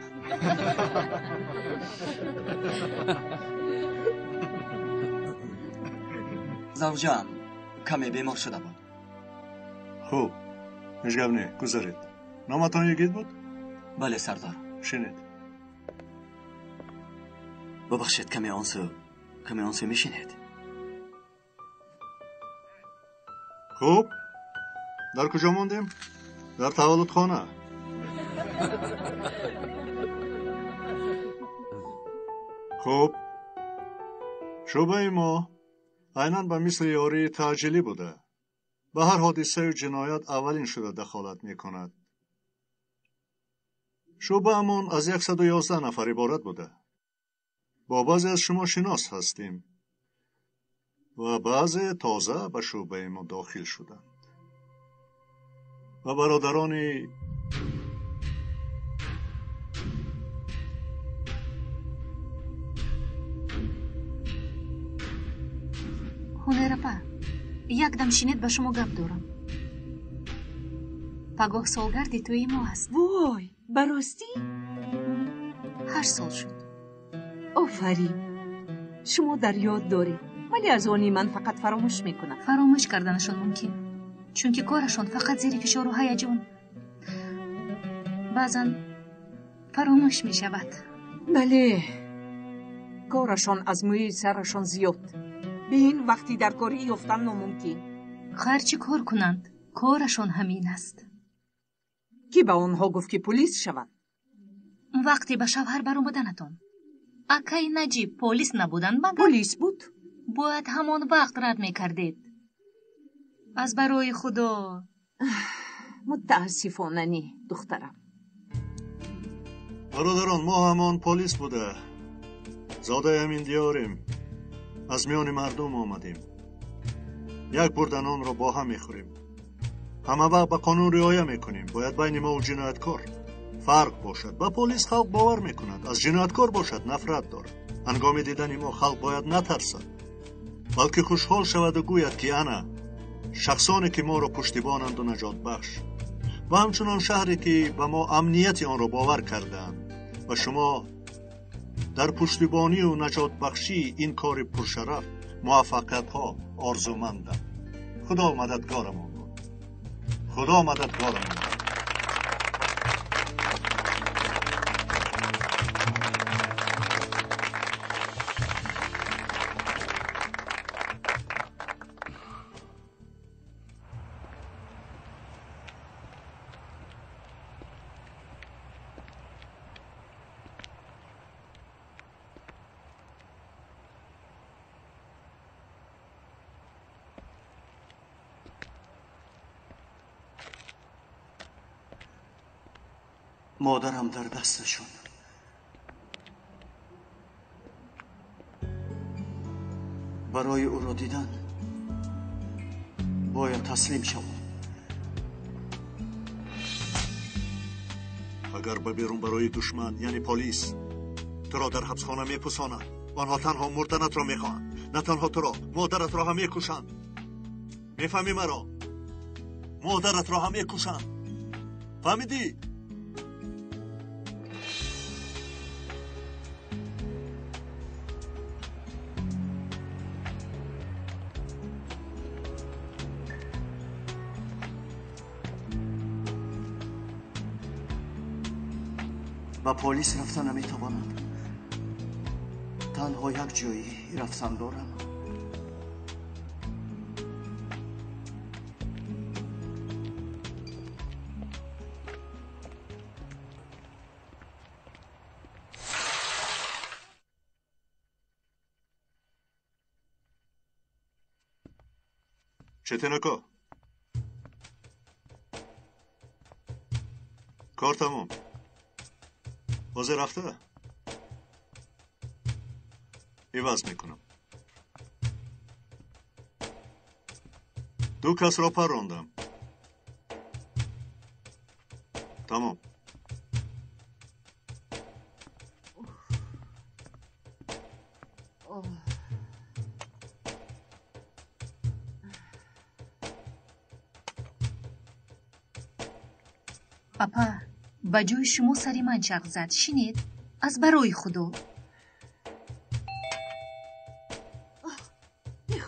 Завҷаам каме бемор шуда буд. Хуб, ҳеҷ гап не, гузаред. Номатон Йигит буд? Бале, сардор. Шинед. Бубахшед, каме он сӯ мешинед. Хуб, дар куҷо мондем? Дар таваллудхона. Хуб, шӯъбаи мо айнан ба мисли ёрии таъҷилӣ буда, ба ҳар ҳодисаю ҷиноят аввалин шуда дахолат мекунад. Шӯъбаамон аз 111 нафар иборат буда. Бо баъзе аз шумо шинос ҳастем ва баъзе тоза ба шӯъбаи мо дохил шуданд. Ва бародарони Ҳунайрапа, якдам шинед, ба шумо гап дорам. Пагоҳ солгарди тӯи мо аст. Вой, ба ростӣ? 8 сол шуд. Офарин, шумо дар ёд доред, вале аз они ман фақат фаромӯш мекунам. Фаромӯш карданашон мумкин, чунки корашон фақат зери фишору ҳаяҷон. Баъзан фаромӯш мешавад. Бале, корашон аз мӯи сарашон зиёд. Бин, вақти дар корӣ ёфтан номумкин. Ҳар чӣ кор кунанд, корашон ҳамин аст. Кӣ ба онҳо гуфт, ки пулис шаванд? Вақте ба шавҳар баромаданатон акаи Наҷиб полис набуданд, магар? Полис буд. Бояд ҳамон вақт рад мекардед. Аз барои Худо. Мутаассифона не, духтарам. Бародарон, мо ҳамон полис буда, зодаи ҳамин диёрем, аз миёни мардум омадем. Як бурда нонро бо ҳам мехӯрем. Ҳама вақт ба қонун риоя мекунем. Бояд байни мо ҷинояткор фарқ бошад. Ба полис халқ бовар мекунад, аз ҷинояткор бошад нафрат дорад. Ҳангоми дидани мо халқ бояд натарсад, балки хушҳол шаваду гӯяд, ки ана шахсоне ки моро пуштибонанду наҷотбахш, ва ҳамчунон шаҳре ки ба мо амнияти онро бовар кардаанд. Ва шумо дар пуштибонию наҷотбахшии ин кори пуршараф муваффақиятҳо орзумандам. Худо мададгорамон буд. Худо мададгорамон буд. مادرم در دستشون. برای او را دیدن باید تسلیم شوم. اگر به بیرون برای دشمن، یعنی پلیس، تو را در حبسخانه میپوسانند. آنها تنها مردنت را میخواهند. نه تنها تو را، مادرت را هم میکشند. میفهمی مرا؟ مادرت را هم میکشند. فهمیدی؟ با پلیس رفتن نمیتوانم. تنها یک جایی رفتن دارم. چتنکا، کار تمام. حاضر رفته؟ عوض میکنم. 2 کس را پر راندم. تمام. پاپا، Ба ҷои шумо сари ман чарх зад. Шинед, аз барои Худо.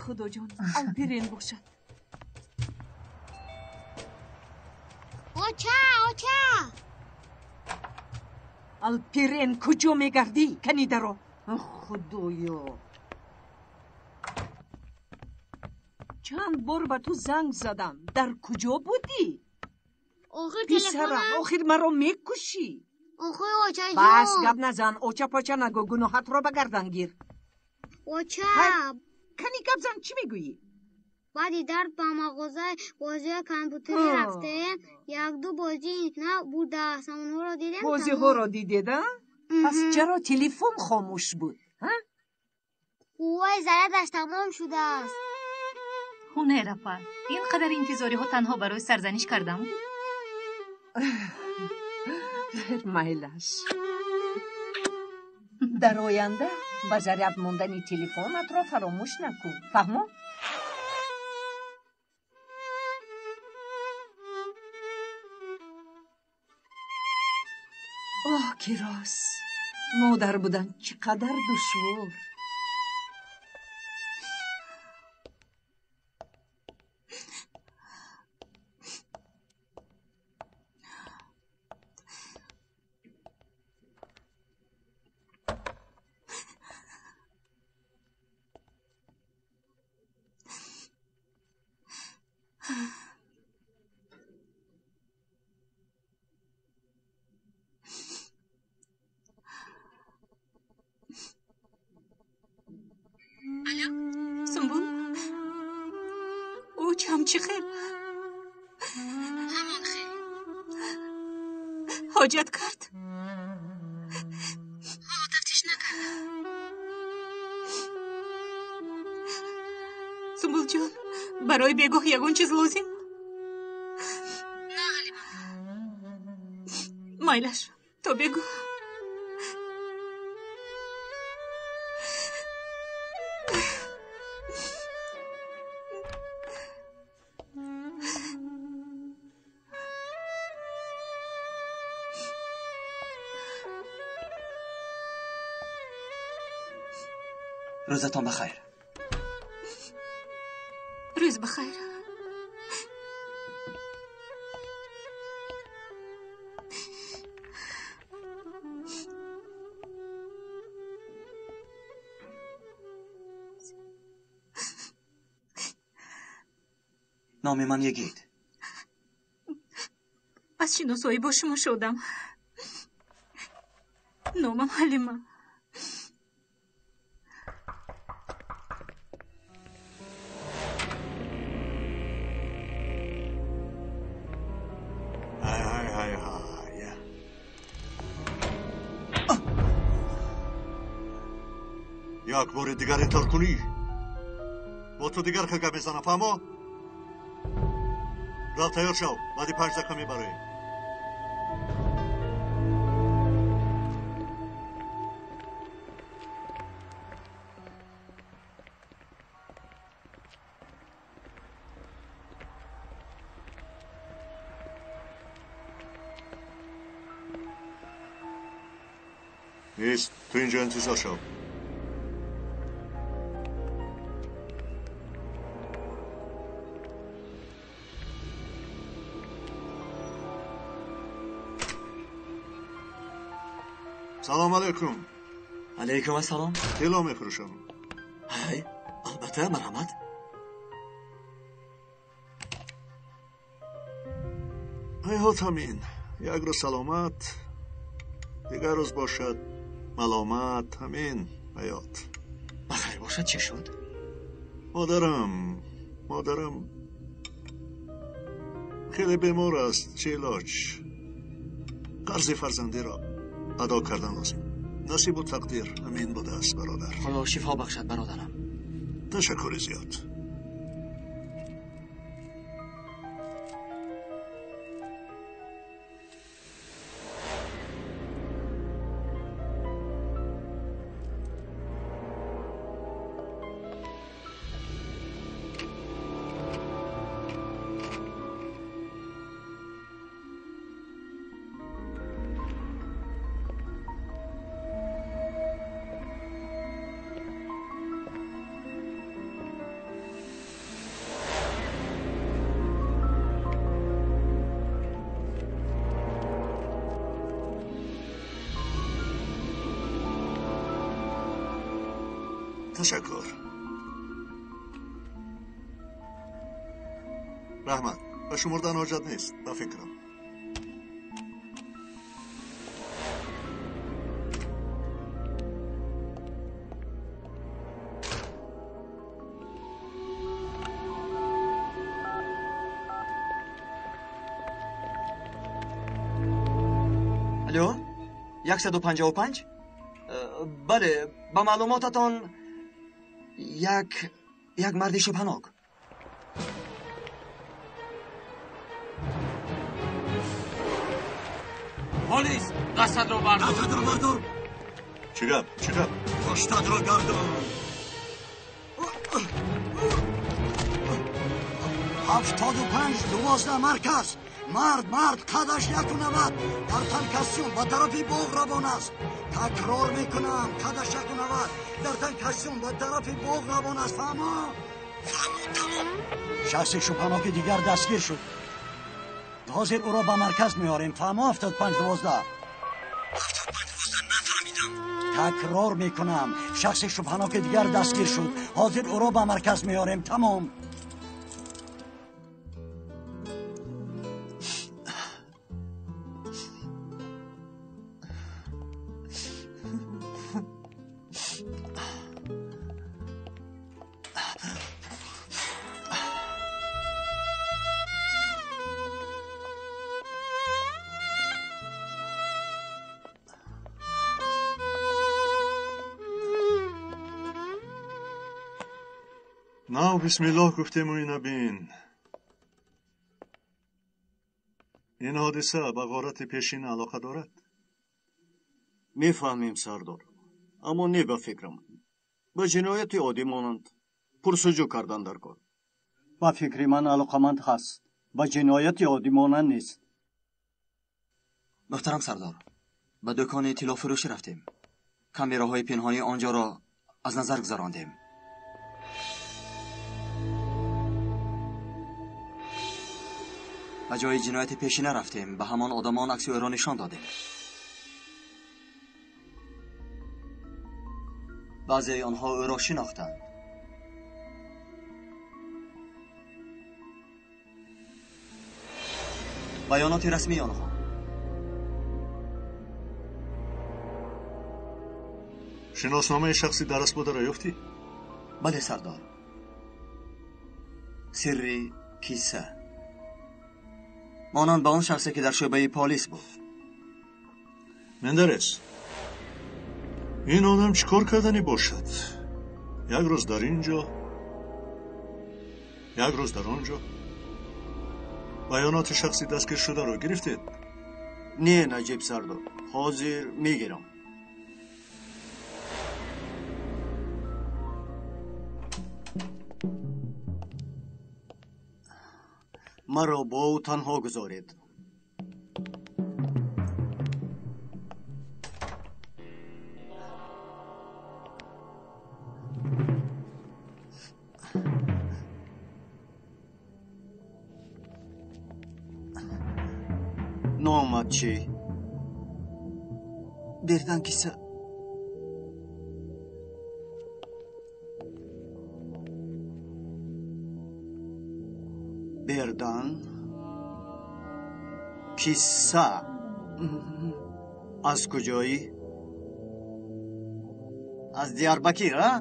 Худоҷон, Алпирен бошад. Оча, оча! Алпирен, куҷо мегардӣ? Кани даро. Худоё! Чанд бор ба ту занг задам. Дар куҷо будӣ? Охир Писарам, телефонам. охир маро мекушӣ. Охир очаҷон. Бас, гап назан, оча поча нагӯ, гуноҳатро ба гардан гир. Оча. Кани гап зан, чӣ мегӯӣ? Баъди дард ба мағозаи бозиҳои компютерӣ рафтем. Якду бозии нав будааст. Онҳоро дидем. Бозиҳоро дидед, а? Пас чаро телефон хомӯш буд? Қувваи зарядаш тамом шудааст. Ҳунайрапа, ин қадар интизориҳо танҳо барои сарзаниш кардан буд? Майлаш. Дар оянда ба заряд мондани телефонатро фаромӯш накун. Фаҳмо? Оҳ, ки рост! Модар будан чӣ қадар душвор. Сумбул, очам чӣ хел? Ҳамон хел. Ҳоҷат кард? Ҳоло тафтиш накардам. Сумбулҷон, барои бегоҳ ягон чиз лозим? На, Ҳалима. Майлаш, то бегоҳ. Рӯзатон бахайр. Рӯз бахайр. Номи ман Йигит. Аз шиносоӣ бо шумо шодам. Номам Ҳалима. Ҳай, ҳай, ҳай, ҳай. Як бори дигар интар кунӣ, бо ту дигар хел гап мезанам, фаҳмо? Рав, тайёр шав, баъди 5 дақиқа мебароем. Нест, ту инҷо интизор шав. Салом алайкум. Алайкум ассалом. Тилло мефурӯшам. Ҳай, албатта, марҳамат. Ҳайҳот, ҳамин як рӯз саломат, дигар рӯз бошад маломат, ҳамин ҳаёт. Бахайр бошад, чӣ шуд? Модарам хеле бемор аст. Чӣ илоҷ, қарзи фарзандиро адо кардан лозим. Насибу тақдир ҳамин будааст, бародар. Худо шифо бахшад, бародарам. Ташаккури зиёд. Ташаккур. Раҳмат. Ба шумурдан ҳоҷат нест, ба фикрам. Алло, 155? Бале, ба маълумотатон як марди шубҳанок. Полис, дастатро бардор. Дастатро бардор. Чӣ гап? Чӣ гап? Пуштатро гардон. 75-12 марказ. Мард қадаш 1.90 дар тан костюм ба тарафи боғ равон аст. Такрор мекунам, қадаш 1.90 дар тан костюм ба тарафи боғ равон аст. Фаҳмо? Фаҳмо, тамом. Шахси шубҳаноки дигар дастгир шуд. Ҳозир ӯро ба марказ меорем. Фаҳмо? 75-12. 75-12 нафаҳмидам. Такрор мекунам, шахси шубҳаноки дигар дастгир шуд. Ҳозир ӯро ба марказ меорем. Тамом. Нав бисмиллоҳ гуфтему ина бин. Ин ҳодиса ба ғорати пешин алоқа дорад? Мефаҳмем, сардор, аммо не ба фикрам. Ба ҷинояти оддӣ монанд пурсуҷӯ кардан дар кор. Ба фикри ман алоқаманд ҳаст, ба ҷинояти оддӣ монанд нест. Муҳтарам сардор, ба дукони тиллофурӯшӣ рафтем. Камераҳои пинҳонии он ҷоро аз назар гузарондем. Ба ҷои ҷинояти пешина рафтем, ба ҳамон одамон акси ӯро нишон додем. Баъзеи онҳо ӯро шинохтанд. Баёноти расмии онҳо. Шиносномаи шахси дараст бударо ёфтӣ? Бале, сардор. Сирри киса. Монанд ба он шахсе ки дар шӯъбаи полис буд. Мендерес, ин одам чӣ кор карданӣ бошад? Як рӯз дар ин ҷо, як рӯз дар он ҷо. Баёноти шахси дастгиршударо гирифтед? Не, Наҷиб сардор, ҳозир мегирам. Маро бо ӯ танҳо гузоред. Номат чӣ? Бердан киса. Бердан киса. Аз куҷоӣ? Аз Диярбакир, а?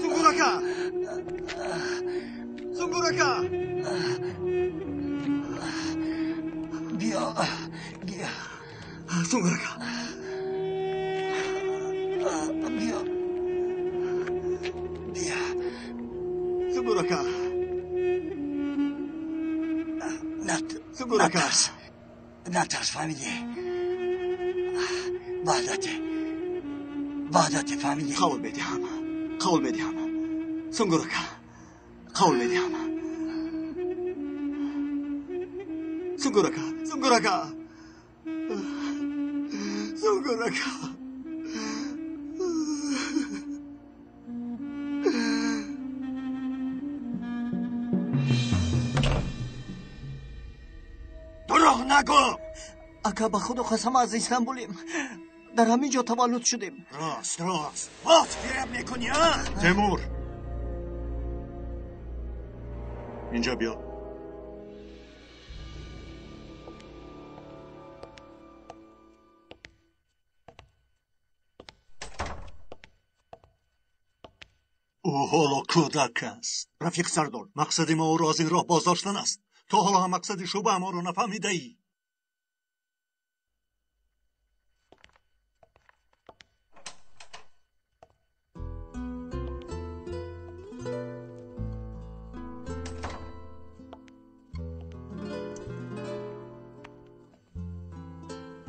Сунгурака! Сунгурака! Биё, биё. Сунгурака! Биё. Биё. Сунгурака! Сунгурака! Натарс. Натарс, фаҳмидӣ? Ваъдате. Ваъдате, фаҳмидӣ? Қавл медиҳам. Қавл медиҳам. Сунгурака. Қавл медиҳам. Сунгурака, Сунгурака. Сунгурака. нагӯ. Ака, ба Худо қасам, аз Истанбулем. Дар ҳамин ҷо таваллуд шудем. Рост, рост. Боз фиреб мекунӣ, а? Темур, инҷа биё. Ӯ ҳоло кӯдак аст. Рафиқ сардор, мақсади мо ӯро аз ин роҳ боздоштан аст. То ҳоло ҳам мақсади шӯъбаамонро нафаҳмидаӣ.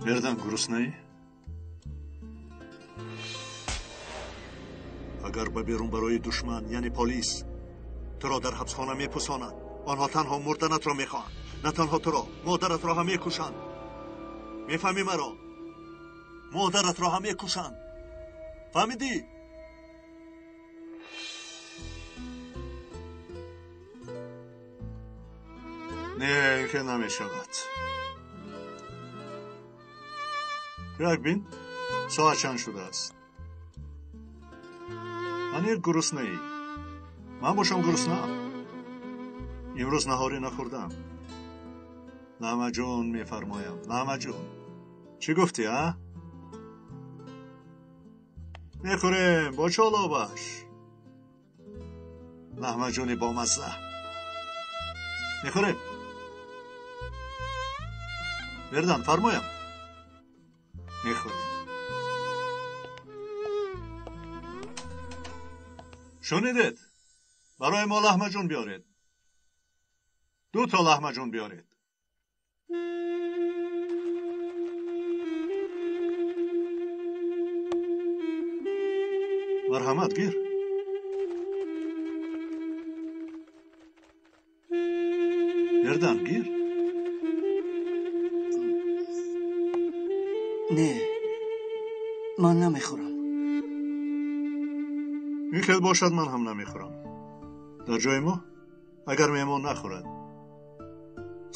Бердан, гуруснаӣ? Агар ба берун барои душман, яъне полис, туро дар ҳабсхона мепусонад, онҳо танҳо мурданатро мехоҳанд. На танҳо туро, модаратро ҳам мекушанд. Мефаҳмӣ маро? Модаратро ҳам мекушанд. Фаҳмидӣ? Не, ин хел намешавад. Як бин, соат чанд шудааст? Аниқ гуруснаӣ. Ман бошам гуруснаам. Имрӯз наҳорӣ нахӯрдам. Лаҳмаҷун мефармоям, лаҳмаҷун. Чӣ гуфтӣ, а? Мехӯрем бо чолобаш. Лаҳмаҷуни бомазза. Мехӯрем. Бердан, фармоям. Мехӯрем. Шунидед? Барои мо лаҳмаҷун биёред. Ду то лаҳмаҷун биёред. Марҳамат, гир. Бердан, гир. Не, ман намехӯрам. Ин хел бошад, ман ҳам намехӯрам. Дар ҷои мо агар меҳмон нахӯрад,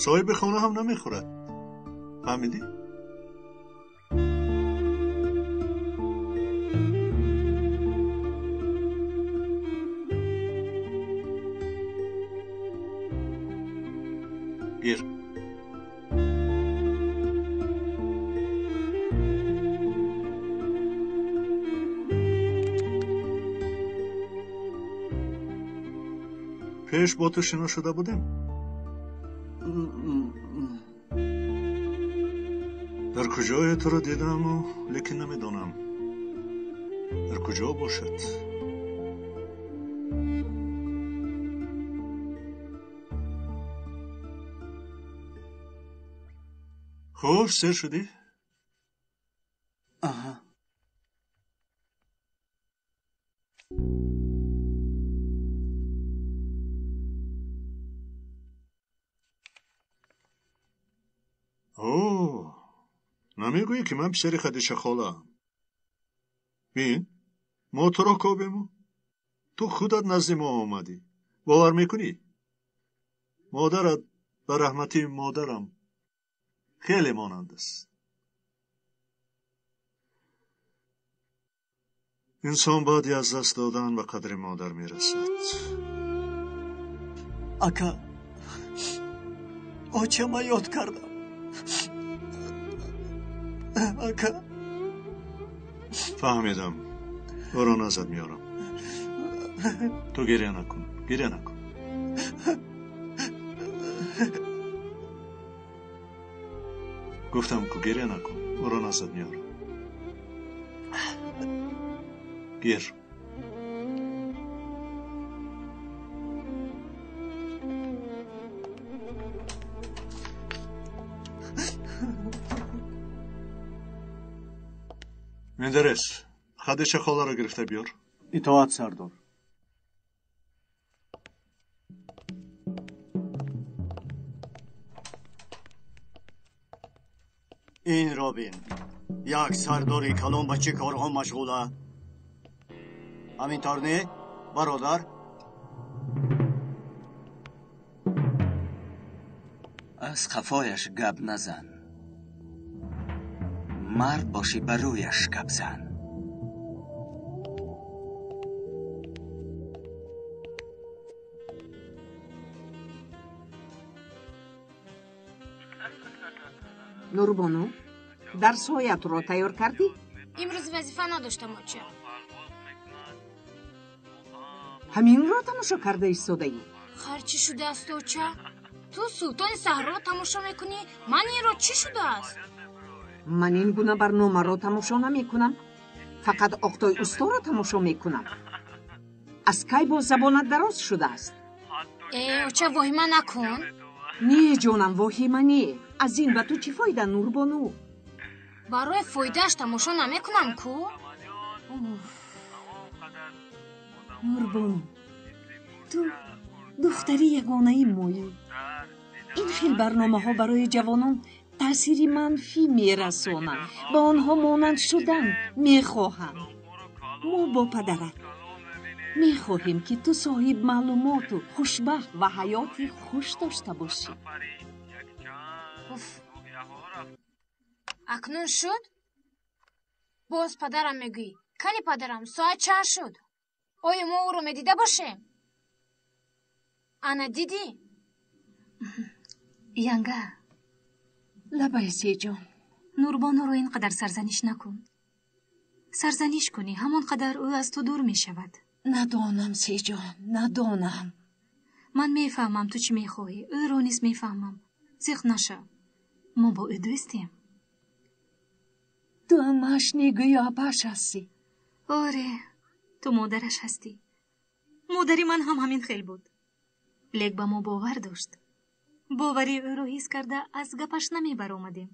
соҳиби хона ҳам намехӯрад. Фаҳмидӣ? Гир. Пеш бо ту шинос шуда будем? Дар куҷое туро дидаму, лекин намедонам дар куҷо бошад. Хуш, сер шудӣ? Аҳа. О, намегӯӣ, ки ман писари Хадича холаам? Бин, мо туро кобему, ту худат назди мо омадӣ. Бовар мекунӣ? Модарат ба раҳмати модарам хеле монанд аст. Инсон баъди аз даст додан ба қадри модар мерасад. Ака, очама ёд кардам. Ака. Фаҳмидам. Ӯро назад меорам. Ту гиря накун, гиря накун. Гуфтам ку гиря накун, ӯро назад меорам. Гир. Мендерес, Хадича холаро гирифта биёр. Итоат, сардор. Ин робин, як сардори калон ба чӣ корҳо машғула? Ҳамин тавр не, бародар? Аз қафояш гап назан, мард бошӣ ба рӯяш гап зан. Нурбону, дарсҳоятро тайёр кардӣ? Имрӯз вазифа надоштам, оча. Ҳаминро тамошо карда истодаӣ? Хар чӣ шудааст, оча? Ту Султони саҳроро тамошо мекунӣ, ман инро чӣ шудааст? Ман ин гуна барномаро тамошо намекунам. Фақат Оқтой усторо тамошо мекунам. Аз кай боз забонат дароз шудааст? Э, оча, воҳима накун. Не, ҷонам, воҳима не. Аз ин ба ту чӣ фоида, Нурбону? Барои фоидааш тамошо намекунам ку? Нурбону, ту духтари ягонаи моӣ. Ин хел барномаҳо барои ҷавонон таъсири манфӣ мерасонанд, ба онҳо монанд шудан мехоҳанд. Мо бо падарат мехоҳем, ки ту соҳиб маълумоту хушбахт ва ҳаёти хуш дошта бошӣ. Уф, акнун шуд? Боз падарам мегӯӣ. Кани падарам, соат чанд шуд? Оё мо ӯро медида бошем? Ана дидӣ? Янга. Лабай, Сеҷон. Нурбонуро ин қадар сарзаниш накун. Сарзаниш кунӣ, ҳамон қадар ӯ аз ту дур мешавад. Надонам, Сеҷон, надонам. Ман мефаҳмам, ту чӣ мехоҳӣ, ӯро низ мефаҳмам. Зиқ нашав, мо бо ӯ дӯстем. Ту амааш негӯё апааш ҳастӣ. Оре, ту модараш ҳастӣ. Модари ман ҳам ҳамин хел буд, лек ба мо бовар дошт. Бовари ӯро ҳис карда, аз гапаш намебаромадем.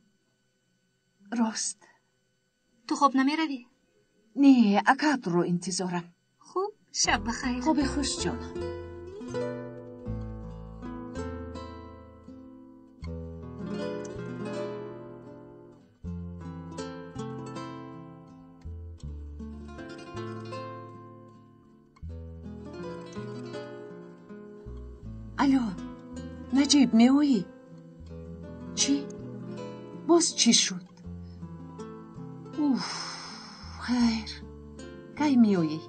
Рост. Ту хоб намеравӣ? Не, акаатро интизорам. Хуб, шаб бахайр. Хоби хуш, ҷонам. Алло, Наҷиб, меоӣ? Чӣ? Боз чӣ шуд? Уф, хайр, кай меоӣ?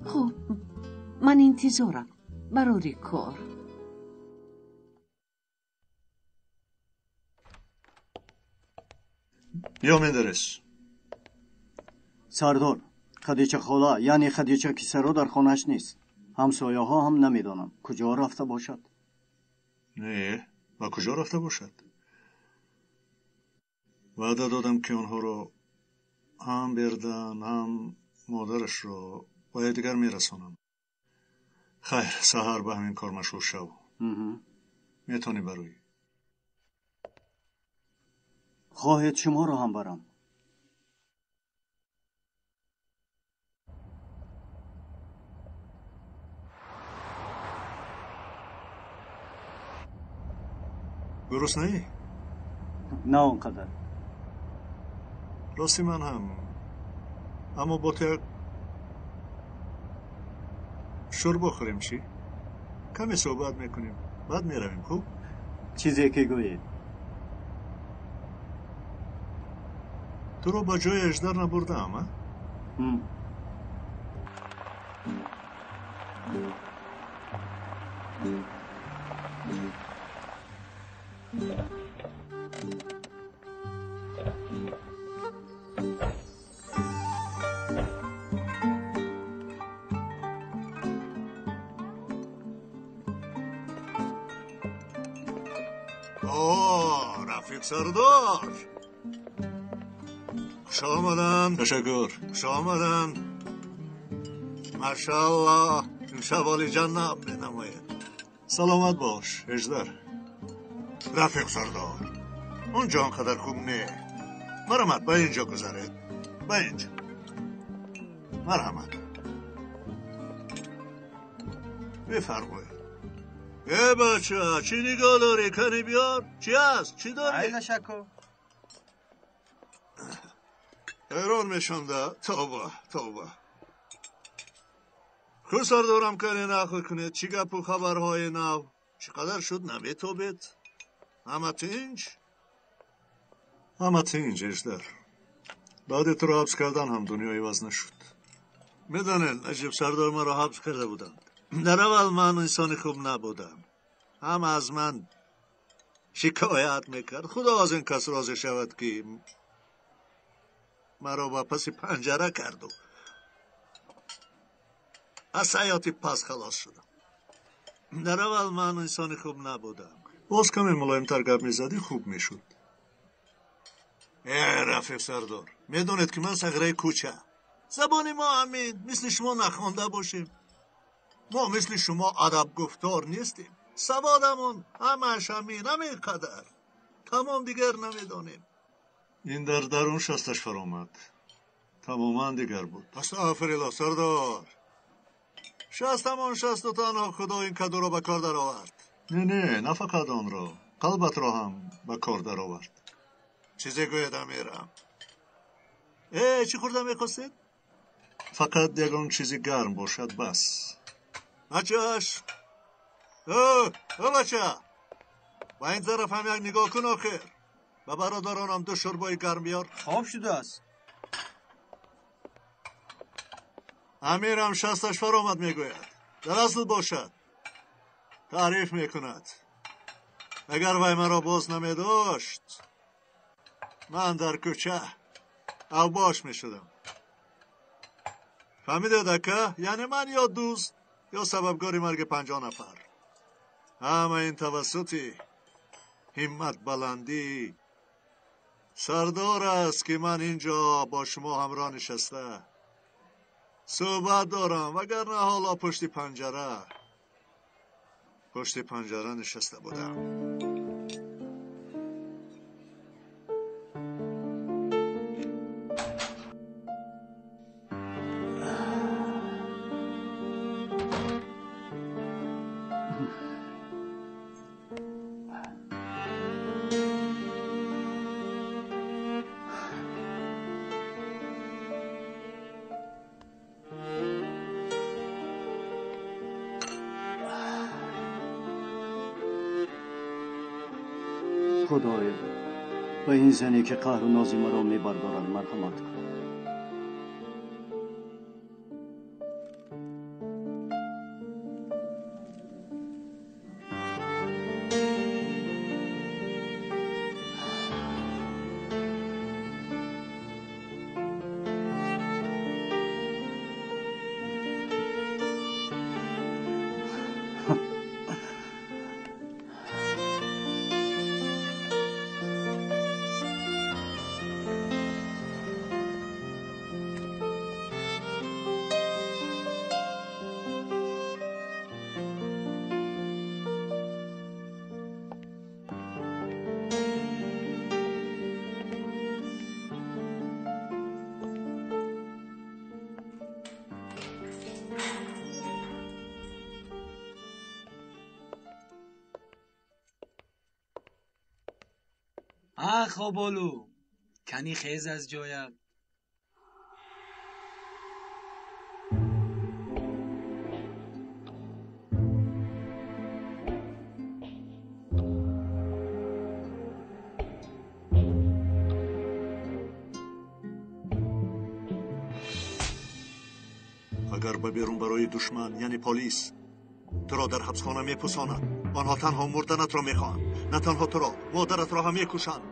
Хуб, ман интизорам. Барори кор. Биё, Мендерес. Сардор, Хадича хола, яъне Хадича кисаро дар хонааш нест. Ҳамсояҳо ҳам намедонанд, куҷо рафта бошад. Не, ба куҷо рафта бошад? Ваъда додам, ки онҳоро ҳам Бердан, ҳам модарашро ба якдигар мерасонам. Хайр, саҳар ба ҳамин кор машғул шав. Метавонӣ бароӣ. Хоҳед, шуморо ҳам барам? Гуруснаӣ? На он қадар. Рости, ман ҳам, аммо бо ту як шӯрбо хӯрем, чӣ? Каме суҳбат мекунем, баъд меравем, хуб? Чизе ки гӯед. Туро ба ҷои Аждар набурдаам, а? О, рафиқ сардор, хуш омадан. Ташаккур, хуш омадан. Машааллоҳ, имшаб олиҷанноб менамояд. Саломат бош, Эждар. Рафиқ сардор, он ҷо он қадар хуб не. Марҳамат, ба ин ҷо гузаред, ба ин ҷо, марҳамат, бифармоед. Э, бача, чӣ нигоҳ дорӣ? Кани биёр, чӣ аст, чӣ дорӣ? Ай, ҳайрон мешонда. Тавба, тавба. Хуб, сардорам, кане нақл кунед, чӣ гапу хабарҳои нав? Чӣ қадар шуд наметобед? Ҳама тинҷ? Ҳама тинҷ, Эждар. Баъди туро ҳабс кардан ҳам дунё иваз нашуд. Медонед, Наҷиб сардор маро ҳабс карда буданд. Дар аввал ман инсони хуб набудам. Ҳама аз ман шикоят мекард. Худо аз ин кас розӣ шавад, ки маро ба паси панҷара карду аз ҳаёти пас халос шудам. Дар аввал ман инсони хуб набудам. Боз каме мулоимтар гап мезадӣ, хуб мешуд. Э, рафиқ сардор, медонед, ки ман сағираи кӯча. Забони мо ҳамин, мисли шумо нахонда бошем. Мо мисли шумо адабгуфтор нестем. Саводамон ҳамааш ҳамин, ҳамин қадар. Тамом, дигар намедонем. Ин дар дарун шасташ фаромад. Тамоман дигар буд. Астағфируллоҳ, сардор. Шаст ҳамон шасту танҳо Худо ин кадуро ба кор даровард. Не, не, на фақат онро, қалбатро ҳам ба кор даровард. Чизе гӯяд, амирам. Э, чӣ хӯрда мехостед? Фақат ягон чизи гарм бошад, бас. Бачаш! Ӯ, ӯ бача! Ба ин тараф ҳам як нигоҳ кун охир. Ба бародаронам ду шӯрбои гарм биёр. Хоб шудааст. Амирам шасташ фаромад мегӯяд. Дар асл бошад. Таъриф мекунад. Агар вай маро боз намедошт, ман дар кӯча авбош мешудам. Фаҳмидед, ака? Яъне ман ё дӯст, ё сабабгори марги 50 нафар. Ҳама ин тавассути ҳимматбаландӣ сардор аст, ки ман ин ҷо бо шумо ҳамроҳ нишаста суҳбат дорам, вагарна ҳоло пушти панҷара нишаста будам. Худоё, ба ин зане, ки қаҳру нози маро мебардорад, марҳамат кун. А, хоболу, кани хез аз ҷоят. Агар ба берун барои душман, яъне полис туро дар ҳабсхона мепусонад. Онҳо танҳо мурданатро мехоҳанд. На танҳо туро, модаратро ҳам мекушанд.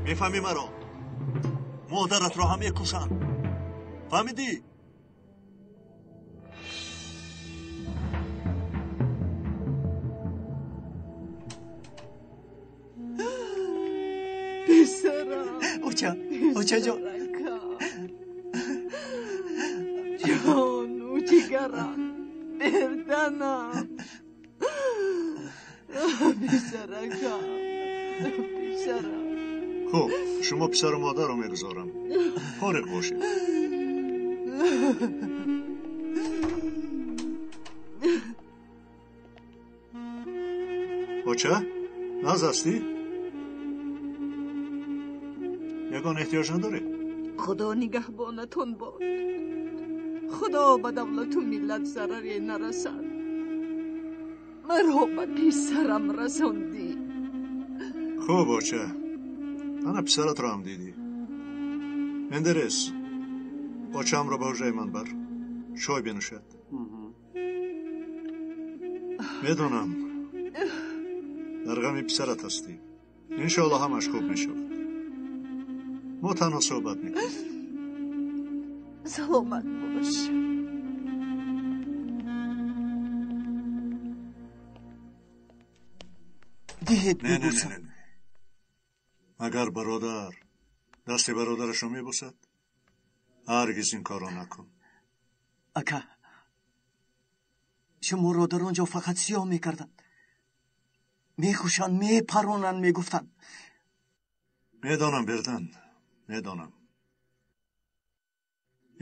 Мефаҳмӣ маро? Модаратро ҳам мекушанд. Фаҳмидӣ? Писарам. Оча, очаҷон. Ҷону ҷигарам, берданам, писаракам, писарам. Хуб, шумо писару модарро мегузорам. Фориғ бошед. Оча, нағз ҳастӣ? Ягон эҳтиёҷ надоред? Худо нигаҳбонатон бод. Худо ба давлату миллат зараре нарасад. Маро ба писарам расондӣ. Хуб, оча, ана писаратро ҳам дидӣ. Мендерес, очаамро ба ҳуҷраи ман бар, чой бинӯшад. Медонам, дар ғами писарат ҳастӣ. Иншоалло ҳамаш хуб мешавад. Мо танҳо суҳбат мекунем. Саломат бош. Диҳед Не, не, не, бибӯсам. не, не. Магар бародар дасти бародарашро мебӯсад? Ҳаргиз ин корро накун. Ака, шуморо дар он ҷо фақат сиёҳ мекарданд, мекушанд, мепаронанд, мегуфтанд. Медонам, Бердан, медонам.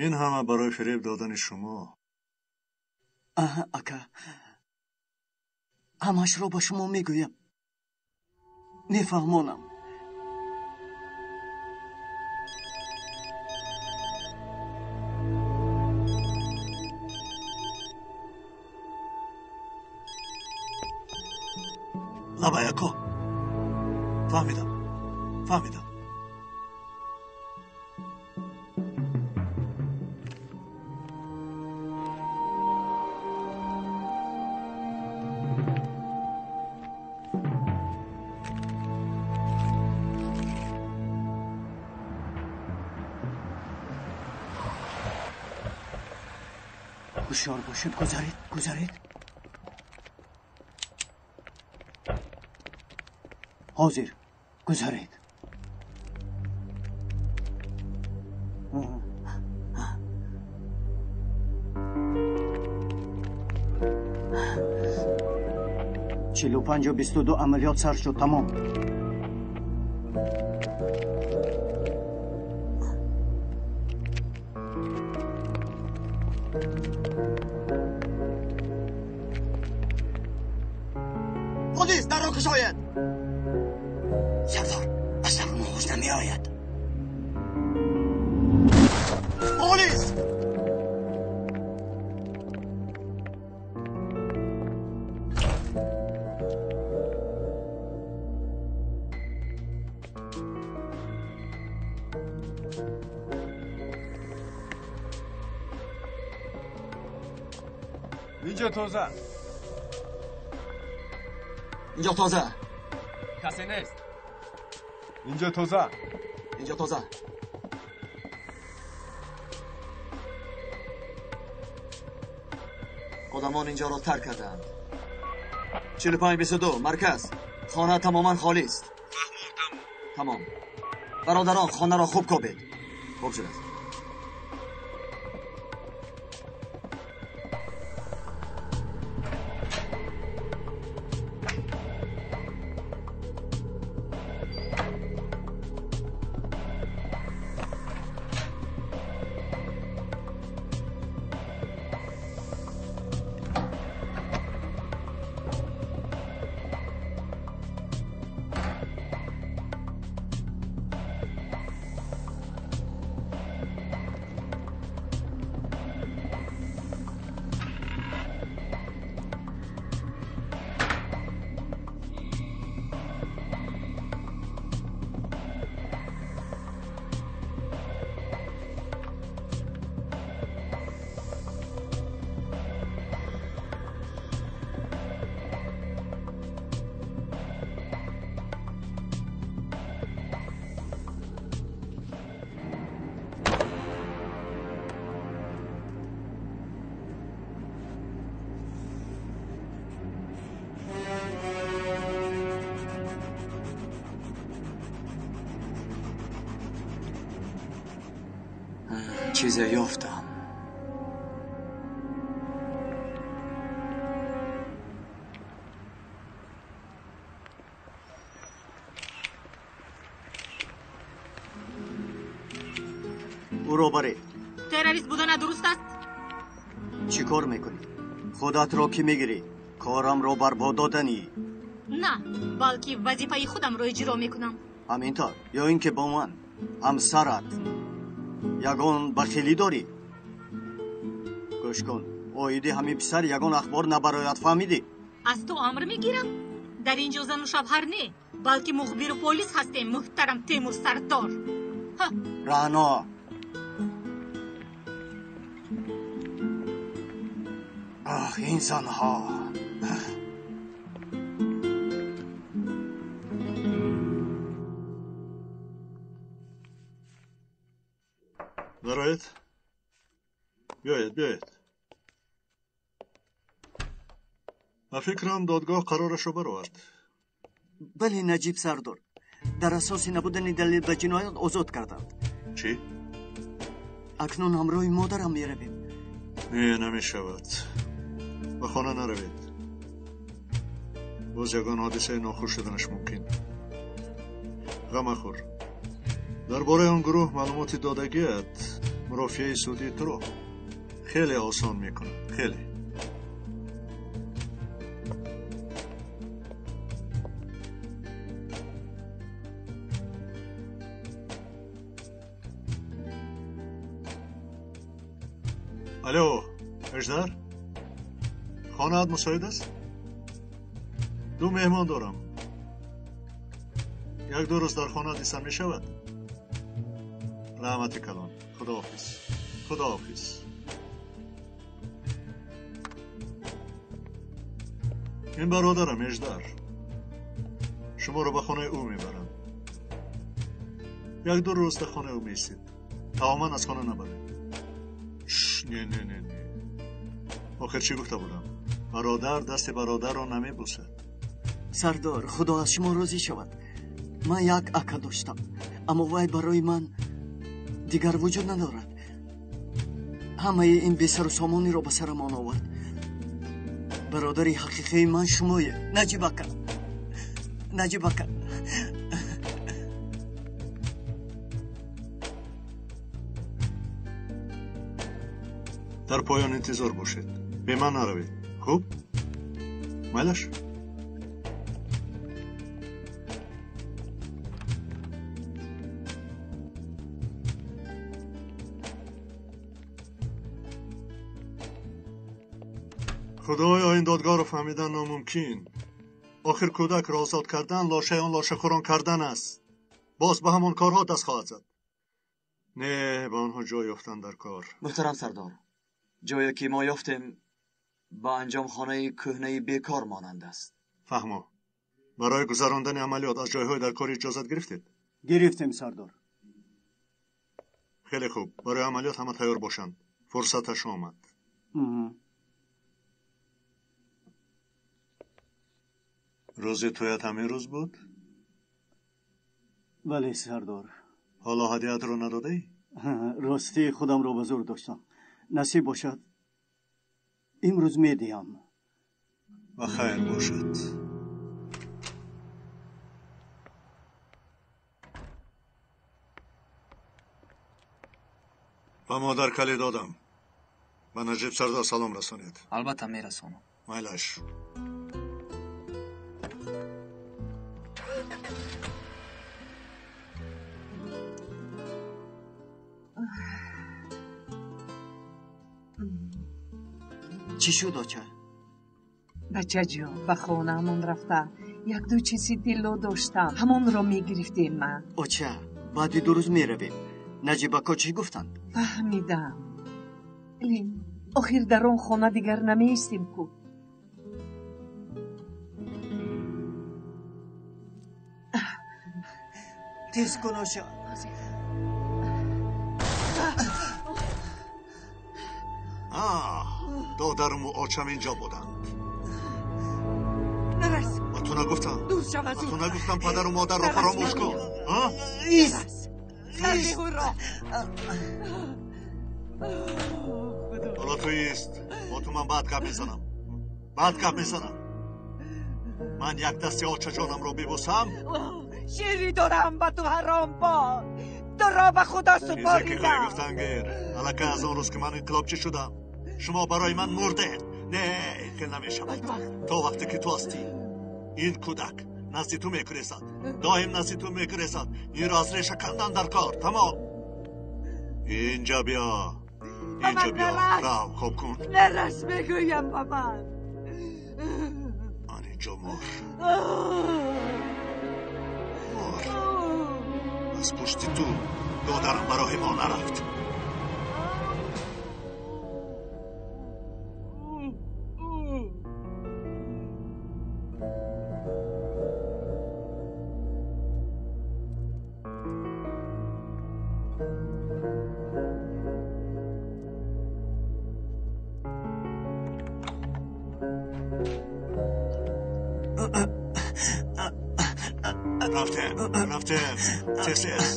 Ин ҳама барои фиреб додани шумо. Аҳа, ака, ҳамашро ба шумо мегӯям, мефаҳмонам. Лабай, ако, фаҳмидам, фаҳмидам. Ҳушёр бошед, гузаред, гузаред. Ҳозир гузаред. 45-22 амалиёт сар шуд, тамом. Полис, дарро кушоед! Сардор, аз дарун овоз намеояд. Полис! Инҷо тоза. Инҷо тоза. Касе нест. Инҷо тоза. Инҷо тоза. Одамон инҷоро тарк кардаанд. 45-22 марказ. Хона тамоман холист. Тамом. Бародарон, хонаро хуб кобед. Хуб шудааст. Чизе ёфтам. Ӯро баред. Террорист будана дуруст аст? Чӣ кор мекунӣ? Худатро кӣ мегирӣ? Корамро барбод доданӣ? На, балки вазифаи худамро иҷро мекунам. Ҳамин тавр, ё ин ки бо ман ҳамсарат ягон бахилӣ дорӣ? Гӯш кун, оиди ҳамин писар ягон ахбор набарояд, фаҳмидӣ? Аз ту амр мегирам? Дар ин ҷо зану шавҳар не, балки мухбиру полис ҳастем, муҳтарам Темур Сардор. Рано! Ах, ин занҳо! Дароед. Биёед, биёед. Ба фикрам додгоҳ қарорашро баровард. Бале, Наҷиб Сардор. Дар асоси набудани далел ба ҷиноят озод карданд. Чӣ? Акнун ҳамроҳи модарам меравем. Не, намешавад. Ба хона наравед. Боз ягон ҳодисаи нохуш шуданаш мумкин. Ғам махӯр. Дар бораи он гурӯҳ маълумоти додагият мурофиаи судии туро хеле осон мекунад. Хеле. Алло, Эждар? Хонаат мусоид аст? Ду меҳмон дорам. Як-ду рӯз дар хона дисан мешавад? Раҳмати калон. Худоҳофиз. Худоҳофиз. Ин бародарам Эждар. Шуморо ба хонаи ӯ мебарам. Як-ду рӯз дар хонаи ӯ меистед. Тамоман аз хона набаред. Не, не, не, не. Охир чӣ гуфта будам? Бародар дасти бародарро намебусад. Сардор, худо аз шумо розӣ шавад. Ман як ака доштам, аммо вай барои ман дигар вуҷуд надорад. Ҳамаи ин бесару сомониро ба сарамон овард. Бародари ҳақиқии ман шумоед, Наҷиб ака. Наҷиб ака. Дар поён интизор бошед. Бе ман наравед. Хуб? Майлаш? Худоё, ин додгоҳро фаҳмидан номумкин. Охир кӯдакро озод кардан лошаи он лошахӯрон кардан аст. Боз ба ҳамон корҳо даст хоҳад зад. Не, ба онҳо ҷой ёфтан дар кор. Муҳтарам Сардор, ҷое ки мо ёфтем ба анҷомхонаи кӯҳнаи бекор монанд аст. Фаҳмо. Барои гузарондани амалиёт аз ҷойҳои дар кор иҷозат гирифтед? Гирифтем, Сардор. Хеле хуб. Барои амалиёт ҳама тайёр бошанд. Фурсаташ омад. Рӯзи тӯят ҳамин рӯз буд? Бале, Сардор. Ҳоло ҳадиятро надодаӣ? Ростӣ худамро ба зур доштам. Насиб бошад, имрӯз медиҳам. Ба хайр бошад. Ба модар калид додам. Ба Наҷиб Сардор салом расонед. Албатта мерасонам. Майлаш. Чӣ шуд, оча? Бачаҷон, ба хонаамон рафта як-ду чизи тилло доштам, ҳамонро мегирифтем ман. Оча, баъди ду рӯз меравем. Наҷибако чӣ гуфтанд? Фаҳмидам. Лин, охир дар он хона дигар намеистем ку. Тез кун, оча. Додаруму очам инҷо буданд. Нарас. Ба ту нагуфтам. Дур шав аз Ба ту нагуфтам падару модарро фаромӯш кун. Ист. Ҳоло ту ист. Бо ту ман баъд гап мезанам. Баъд гап мезанам. Ман як дасти очаҷонамро бибусам. Шири дорам ба ту ҳаром бод. Туро ба худо Чизе ки супоридам. гуфтан гир. Аллакай аз он рӯз ки ман инқилобчӣ шудам, шумо барои ман мурдед. Не, хел намешавад. То вақте ки ту ҳастӣ, ин кӯдак назди ту мекурезад. Доим назди ту мекурезад. Инро аз реша кандан дар кор. Тамом. Инҷа биё. Инҷа биё. Нарас. Рав, хоб кун. Нарас мегӯям ба ман. ҷо мор. Мор. Аз пушти ту додарам ба роҳи мо нарафт. Рафтем, тез-тез.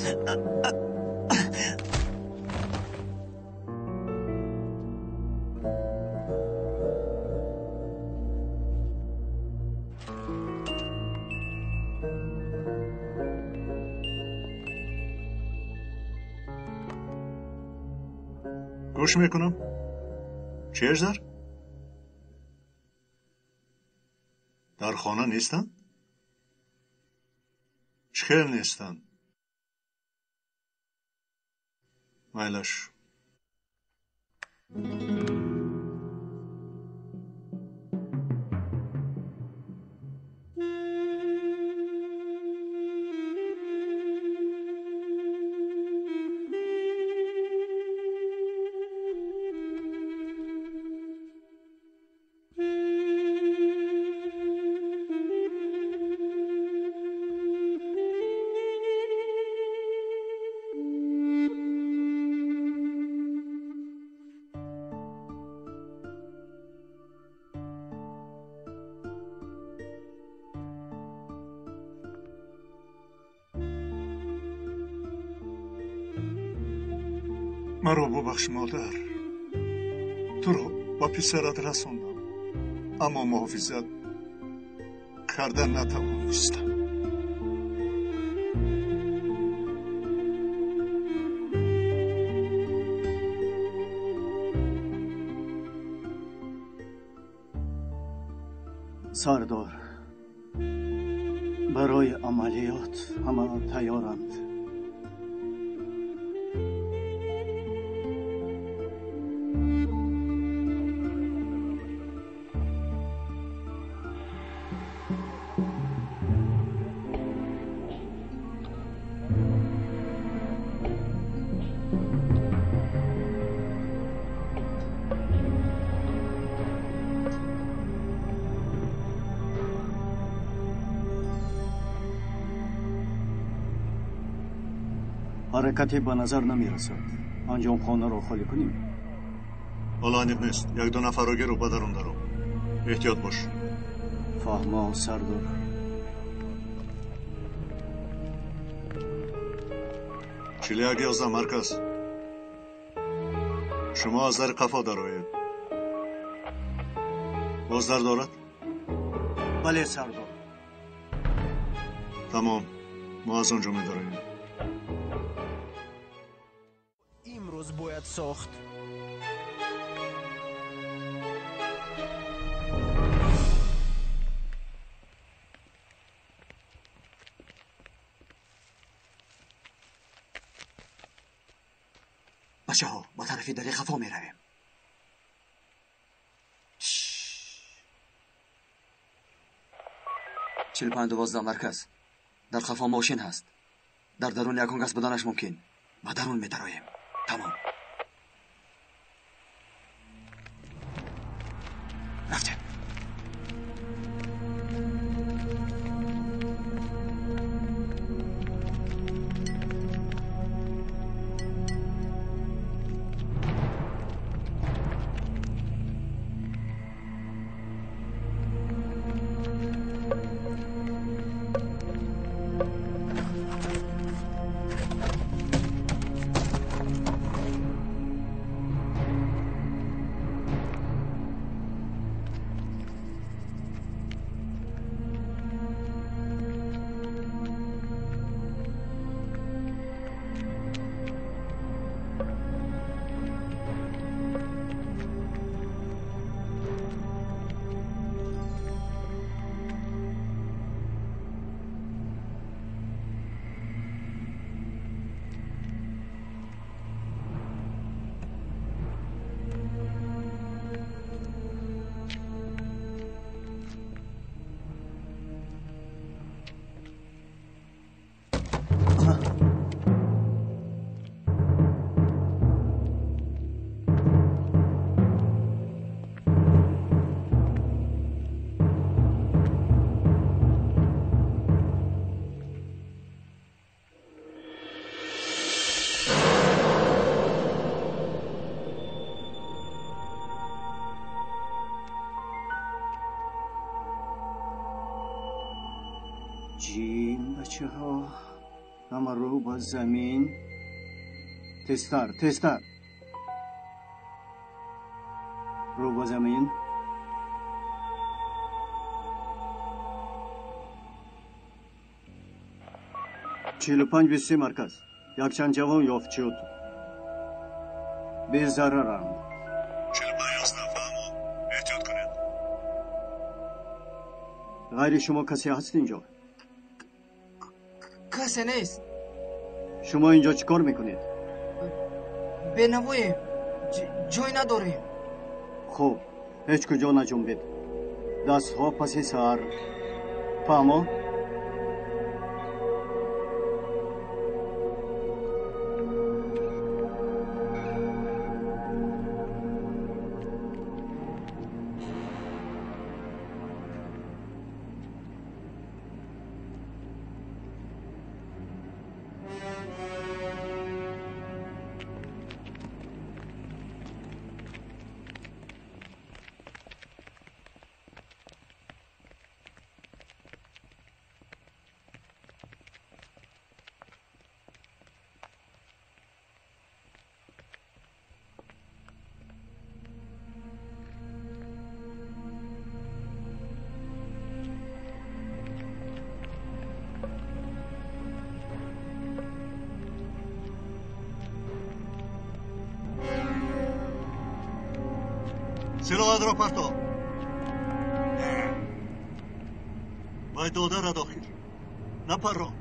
Гӯш мекунам. Чӣ, Аждар? Дар хона нестанд? Чӣ хел нестанд? Майлаш. Маро бубахш, модар. Туро ба писарат расондам, аммо муҳофизат карда натавонистам. Сардор, барои амалиёт ҳама тайёранд. Ҳаракате ба назар намерасад. Анҷом хонаро холӣ кунем. Ҳоло аниқ нест. Як-ду нафарро гиру ба дарун даро. Эҳтиёт бош. Фаҳмо, сардор. 41-11 марказ. Шумо аз дари қафо дароед. Боз дар дорад? Бале, сардор. Тамом. Мо аз он ҷо медароем. Имрӯз бояд сохт. Бачаҳо, ба тарафи дари хафо меравем. 45-12 марказ. Дар хафо мошин ҳаст. Дар дарун ягон кас буданаш мумкин. Ба дарун медароем. Тамом. Рафтем. Ҷим, бачаҳо, ҳама рӯ ба замин. Тезтар, тезтар. Рӯ ба замин. 45-23 марказ. Якчанд ҷавон ёфт шуд. Безараранд. 45-11 фаҳмо. Эҳтиёт кунед. Ғайри шумо касе ҳаст инҷо? Касе нест. Шумо инҷо чӣ кор мекунед? Бенавоем. Ҷой надорем. Хуб, ҳеҷ куҷо наҷунбед. Дастҳо паси сар. Фаҳмо? Силоҳатро партоб. Вай додарат охир. Напаррон.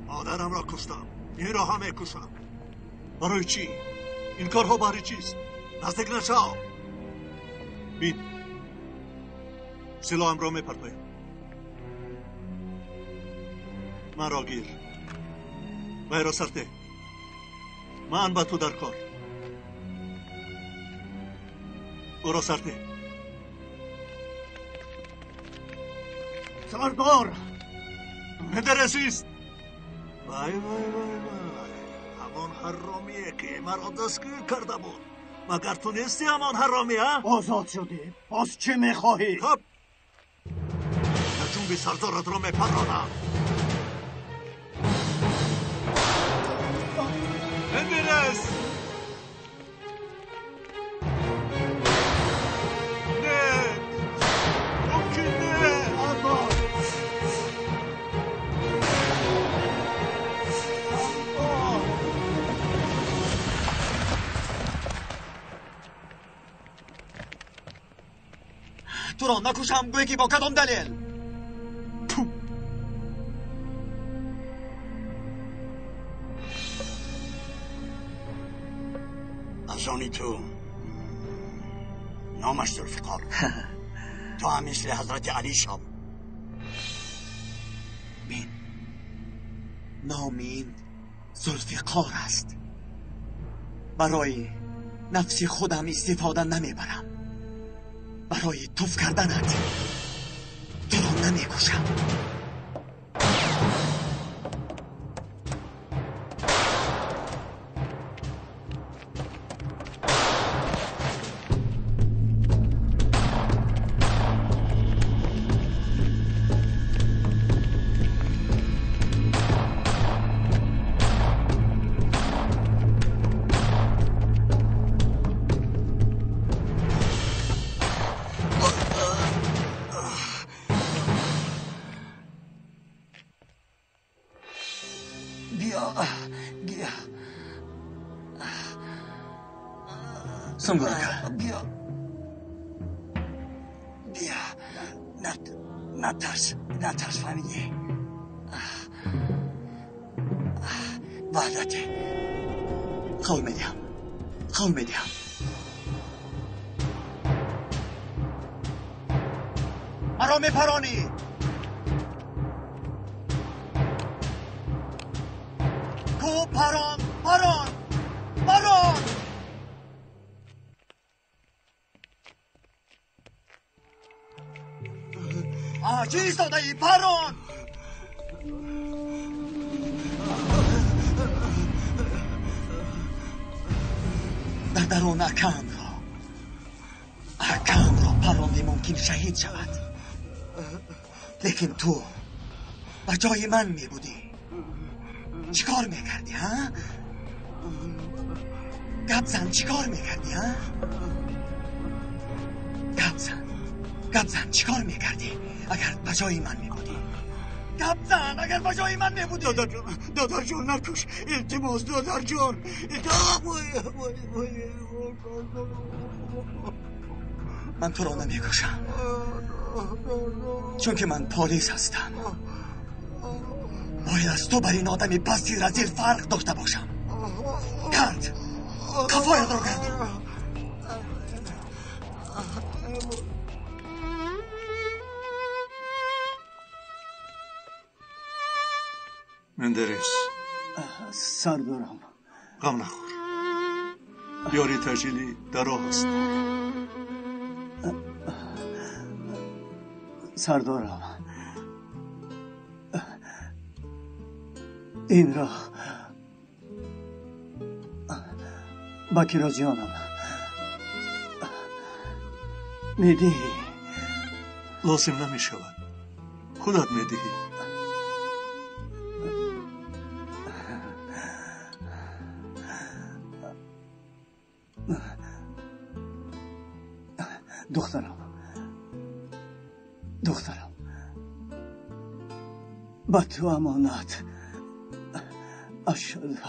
Модарамро куштам. Инро ҳам мекушам. Барои чӣ? Ин корҳо баҳри чист? Наздик нашав. Бин. Силоҳамро мепартоям. Маро гир. Вайро сарте. Ман ба ту дар кор. Ӯро сарте. Сардор! Мендересист! Вай, вай, вай, вай. Ҳамон ҳаромие ки маро дастгир карда буд. Магар ту нести ҳамон ҳаромӣ, а? Озод шудӣ. Боз чӣ мехоҳӣ? Хуб. Наҷунби сардоратро мепаронам. Мендерес! Туро накушам, гӯе ки бо кадом далел? Аз они ту номаш Зулфиқор. Ту ҳам мисли ҳазрати Алӣ шав. Бин, номи ин Зулфиқор аст. Барои нафси худам истифода намебарам. Барои туф карданат туро намекушам. Сунгурака. Биё. Биё. Натарс, натарс, фаҳмидӣ? Ваъдате. Қавл медиҳам. Қавл медиҳам. Маро мепаронӣ. Ку парон, парон, парон! Чӣ истодаӣ? Парон! Дар дарун акаамро парондӣ, мумкин шаҳид шавад. Лекин ту ба ҷои ман мебудӣ чӣ кор мекардӣ, ҳа? Гап зан, чӣ кор мекардӣ, ҳа? Гап зан, гап зан, чӣ кор мекардӣ агар ба ҷои ман мебудӣ? Гап зан, агар ба ҷои ман мебудӣ. Додарҷон, додарҷон, накуш, илтимос, додарҷон. Ман туро намекушам, чунки ман полис ҳастам. Бояд аз ту бар ин одами пасти разил фарқ дошта бошам. Гард, қафоятро гард. Мендерес. Сардорам. Ғам нахӯр. Ёри таъҷилӣ дар роҳ аст. Сардорам, инро ба Кирозҷонам медиҳӣ? Лозим намешавад, худат медиҳӣ. Духтарам, духтарам, ба ту амонат. Ашҳаду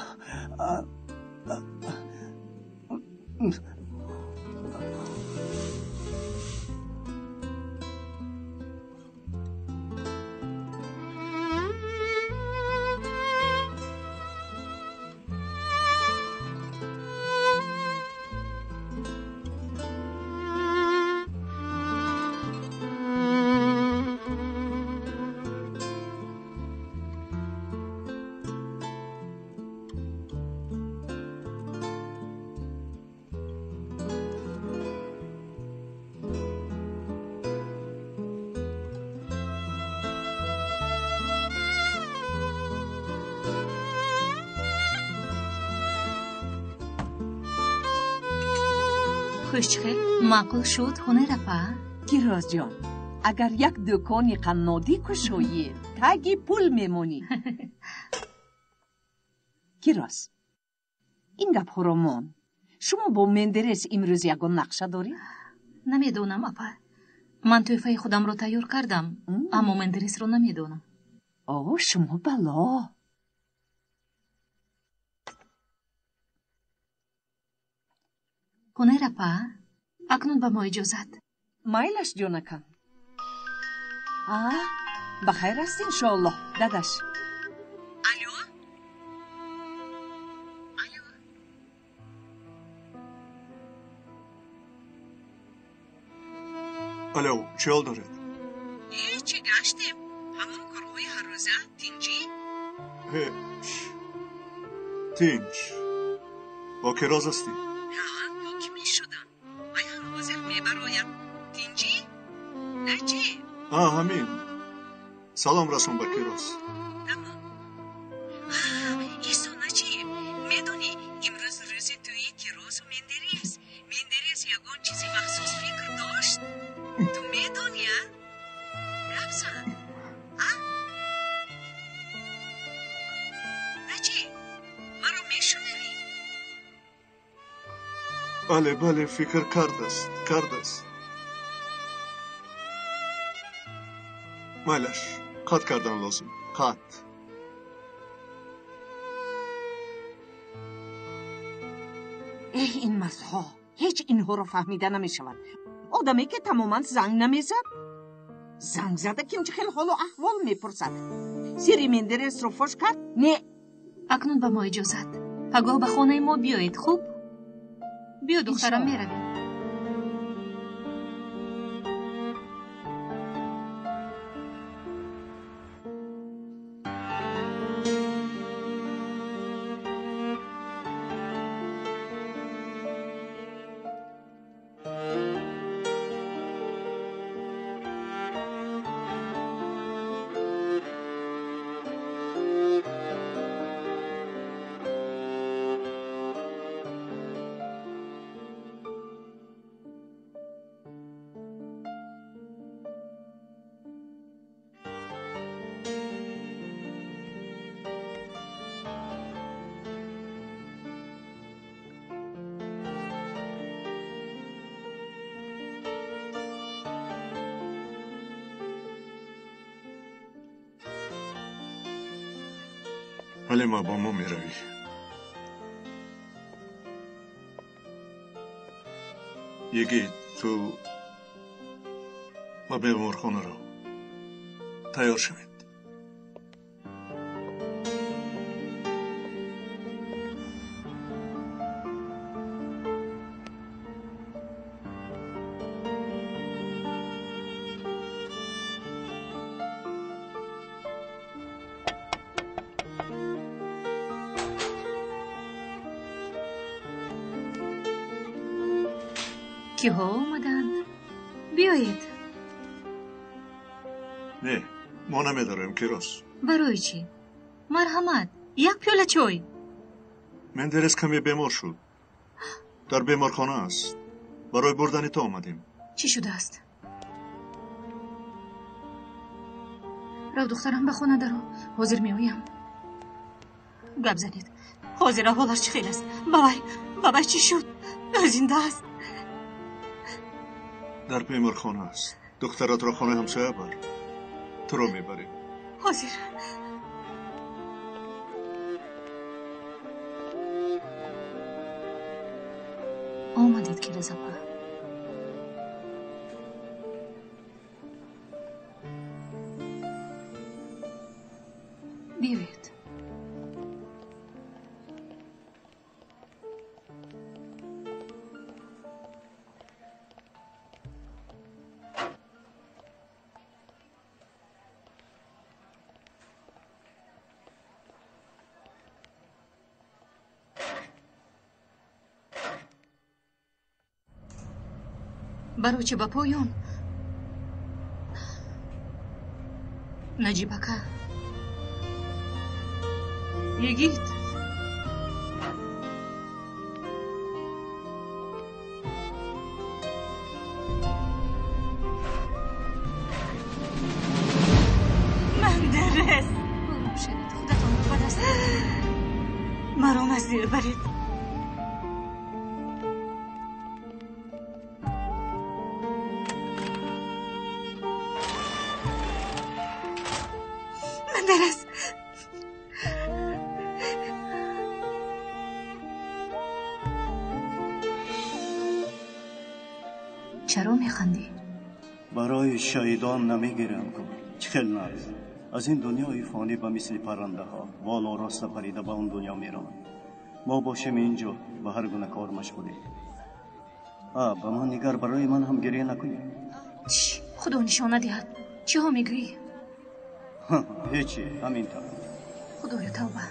Хушчхел маъқул шуд, Ҳунер апа? Кирозҷон, агар як дукони қаннодӣ кушоӣ, таги пул мемонӣ. Кироз, ин гапҳоро мон. Шумо бо Мендерес имрӯз ягон нақша доред? Намедонам, апа. Ман тӯҳфаи худамро тайёр кардам, аммо Мендересро намедонам. О, шумо бало. Ҳунер апа, акнун ба мо иҷозат. Майлаш, ҷонакам. А, ба хайр аст, иншоаллоҳ, дадаш. Алё? Алё? Алё, чӣ ҳол доред? Э, чӣ гаштем? Ҳамон корҳои ҳаррӯза, тинҷӣ? Ҳеч. Тинҷ. Бо Кироз ҳастӣ? Мешудам. Вай ҳам ҳозир мебароям. Тинҷӣ? На чӣ? А, ҳамин. Салом расон ба Кироз. Тамом. Исо, на чӣ? Медонӣ, имрӯз рӯзи тӯи Кирозу Мендерес. Мендерес ягон чизи махсус фикр дошт? Ту медонӣ, а? Гап зан. А? На чӣ? Маро мешунавӣ? Бале, бале, фикр кардааст, кардааст. Майлаш, қатъ кардан лозим, қатъ. Эҳ, ин мардҳо, ҳеҷ инҳоро фаҳмида намешавад. Одаме ки тамоман занг намезад, занг зада кимчи хел ҳолу аҳвол мепурсад. Сири Мендересро фош кард? Не. Акнун ба мо иҷозат. Пагоҳ ба хонаи мо биёед, хуб? Биё, духтарам, меравем. Ҳалима, бо мо меравӣ. Йигит, ту ба беморхона рав. Тайёр шавед. Киҳо омаданд? Биёед. Не, мо намедорем, Кирос. Барои чӣ? Марҳамат, як пиёла чой. Мендерес каме бемор шуд. Дар беморхона аст. Барои бурдани ту омадем. Чӣ шудааст? Рав, духтарам, ба хона даро. Ҳозир меоям. Гап занед. Ҳозир аҳволаш чӣ хел аст? Бабай, бабай чӣ шуд? Зинда аст? Дар беморхона аст. Духтаратро хонаи ҳамсоя бар. Туро мебарем. Ҳозир. Омадед, Кирозапа. Биёед. Барои чӣ ба поён? Наҷибака. Йигит. Мендерес. Ором шавед, худатонро ба даст маро наздир баред. Мендерес. Чаро механдӣ? Барои шаҳидон намегирам ку. Чӣ хел нағз. Аз ин дунёи фонӣ ба мисли паррандаҳо боло роста парида ба он дунё мераванд. Мо бошем инҷо ба ҳар гуна кор машғулем. Ба ман нигар, барои ман ҳам гиря накунӣ. Чӣ? Худо нишона диҳад. Чиҳо мегӯӣ? Ҳечи, ҳамин тавр. Худоё, тавба.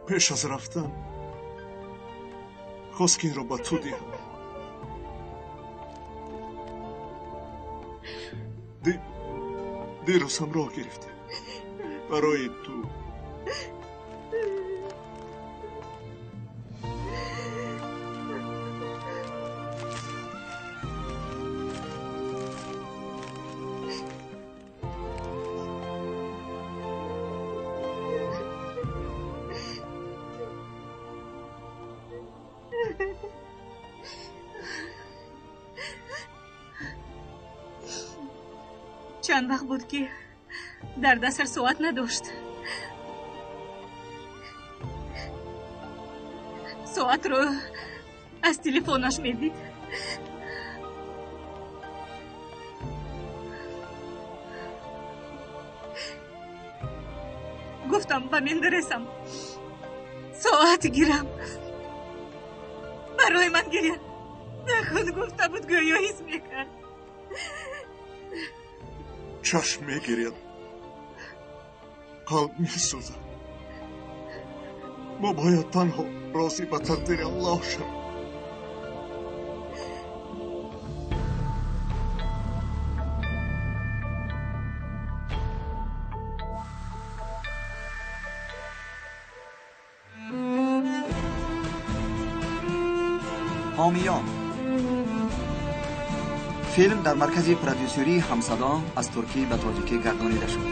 Пеш аз рафтан хост ки инро ба ту диҳам. Дирӯз ҳамроҳ гирифтем барои ту. Чанд вақт буд, ки дар дасташ соат надошт. Соатро аз телефонаш медид. Гуфтам ба Мендересам соат гирам. Барои ман гиря накун гуфта буд, гӯё ҳис мекард. Чашм мегиряд, қалб месӯзад. Мо бояд танҳо розӣ ба тақдири Аллоҳ шавем. Ҳомиён. Филм дар маркази продюсерии Ҳамсадо аз туркӣ ба тоҷикӣ гардонида шуд.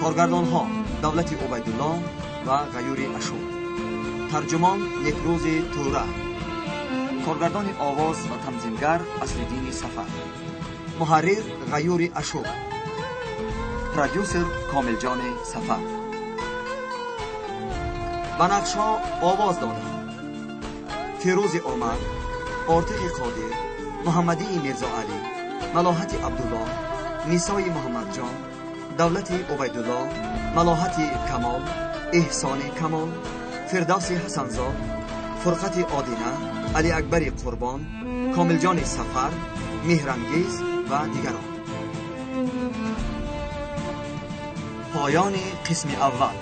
Коргардонҳо Давлати Убайдулло ва Ғаюри Ашур. Тарҷумон Некрӯзи Тӯра. Коргардони овоз ва танзимгар Аслиддини Сафар. Муҳаррир Ғаюри Ашур. Продюсер Комилҷони Сафар. Ба нақшҳо овоз доданд: Фирӯзи Омар, Ортиқи Қодир, Муҳаммадии Мирзоалӣ, Малоҳати Абдуллоҳ, Нисои Муҳаммадҷон, Давлати Убайдулло, Малоҳати Камол, Эҳсони Камол, Фирдавси Ҳасанзод, Фурқати Одина, Алиакбари Қурбон, Комилҷони Сафар, Меҳрангез ва дигарон. Поёни қисми аввал.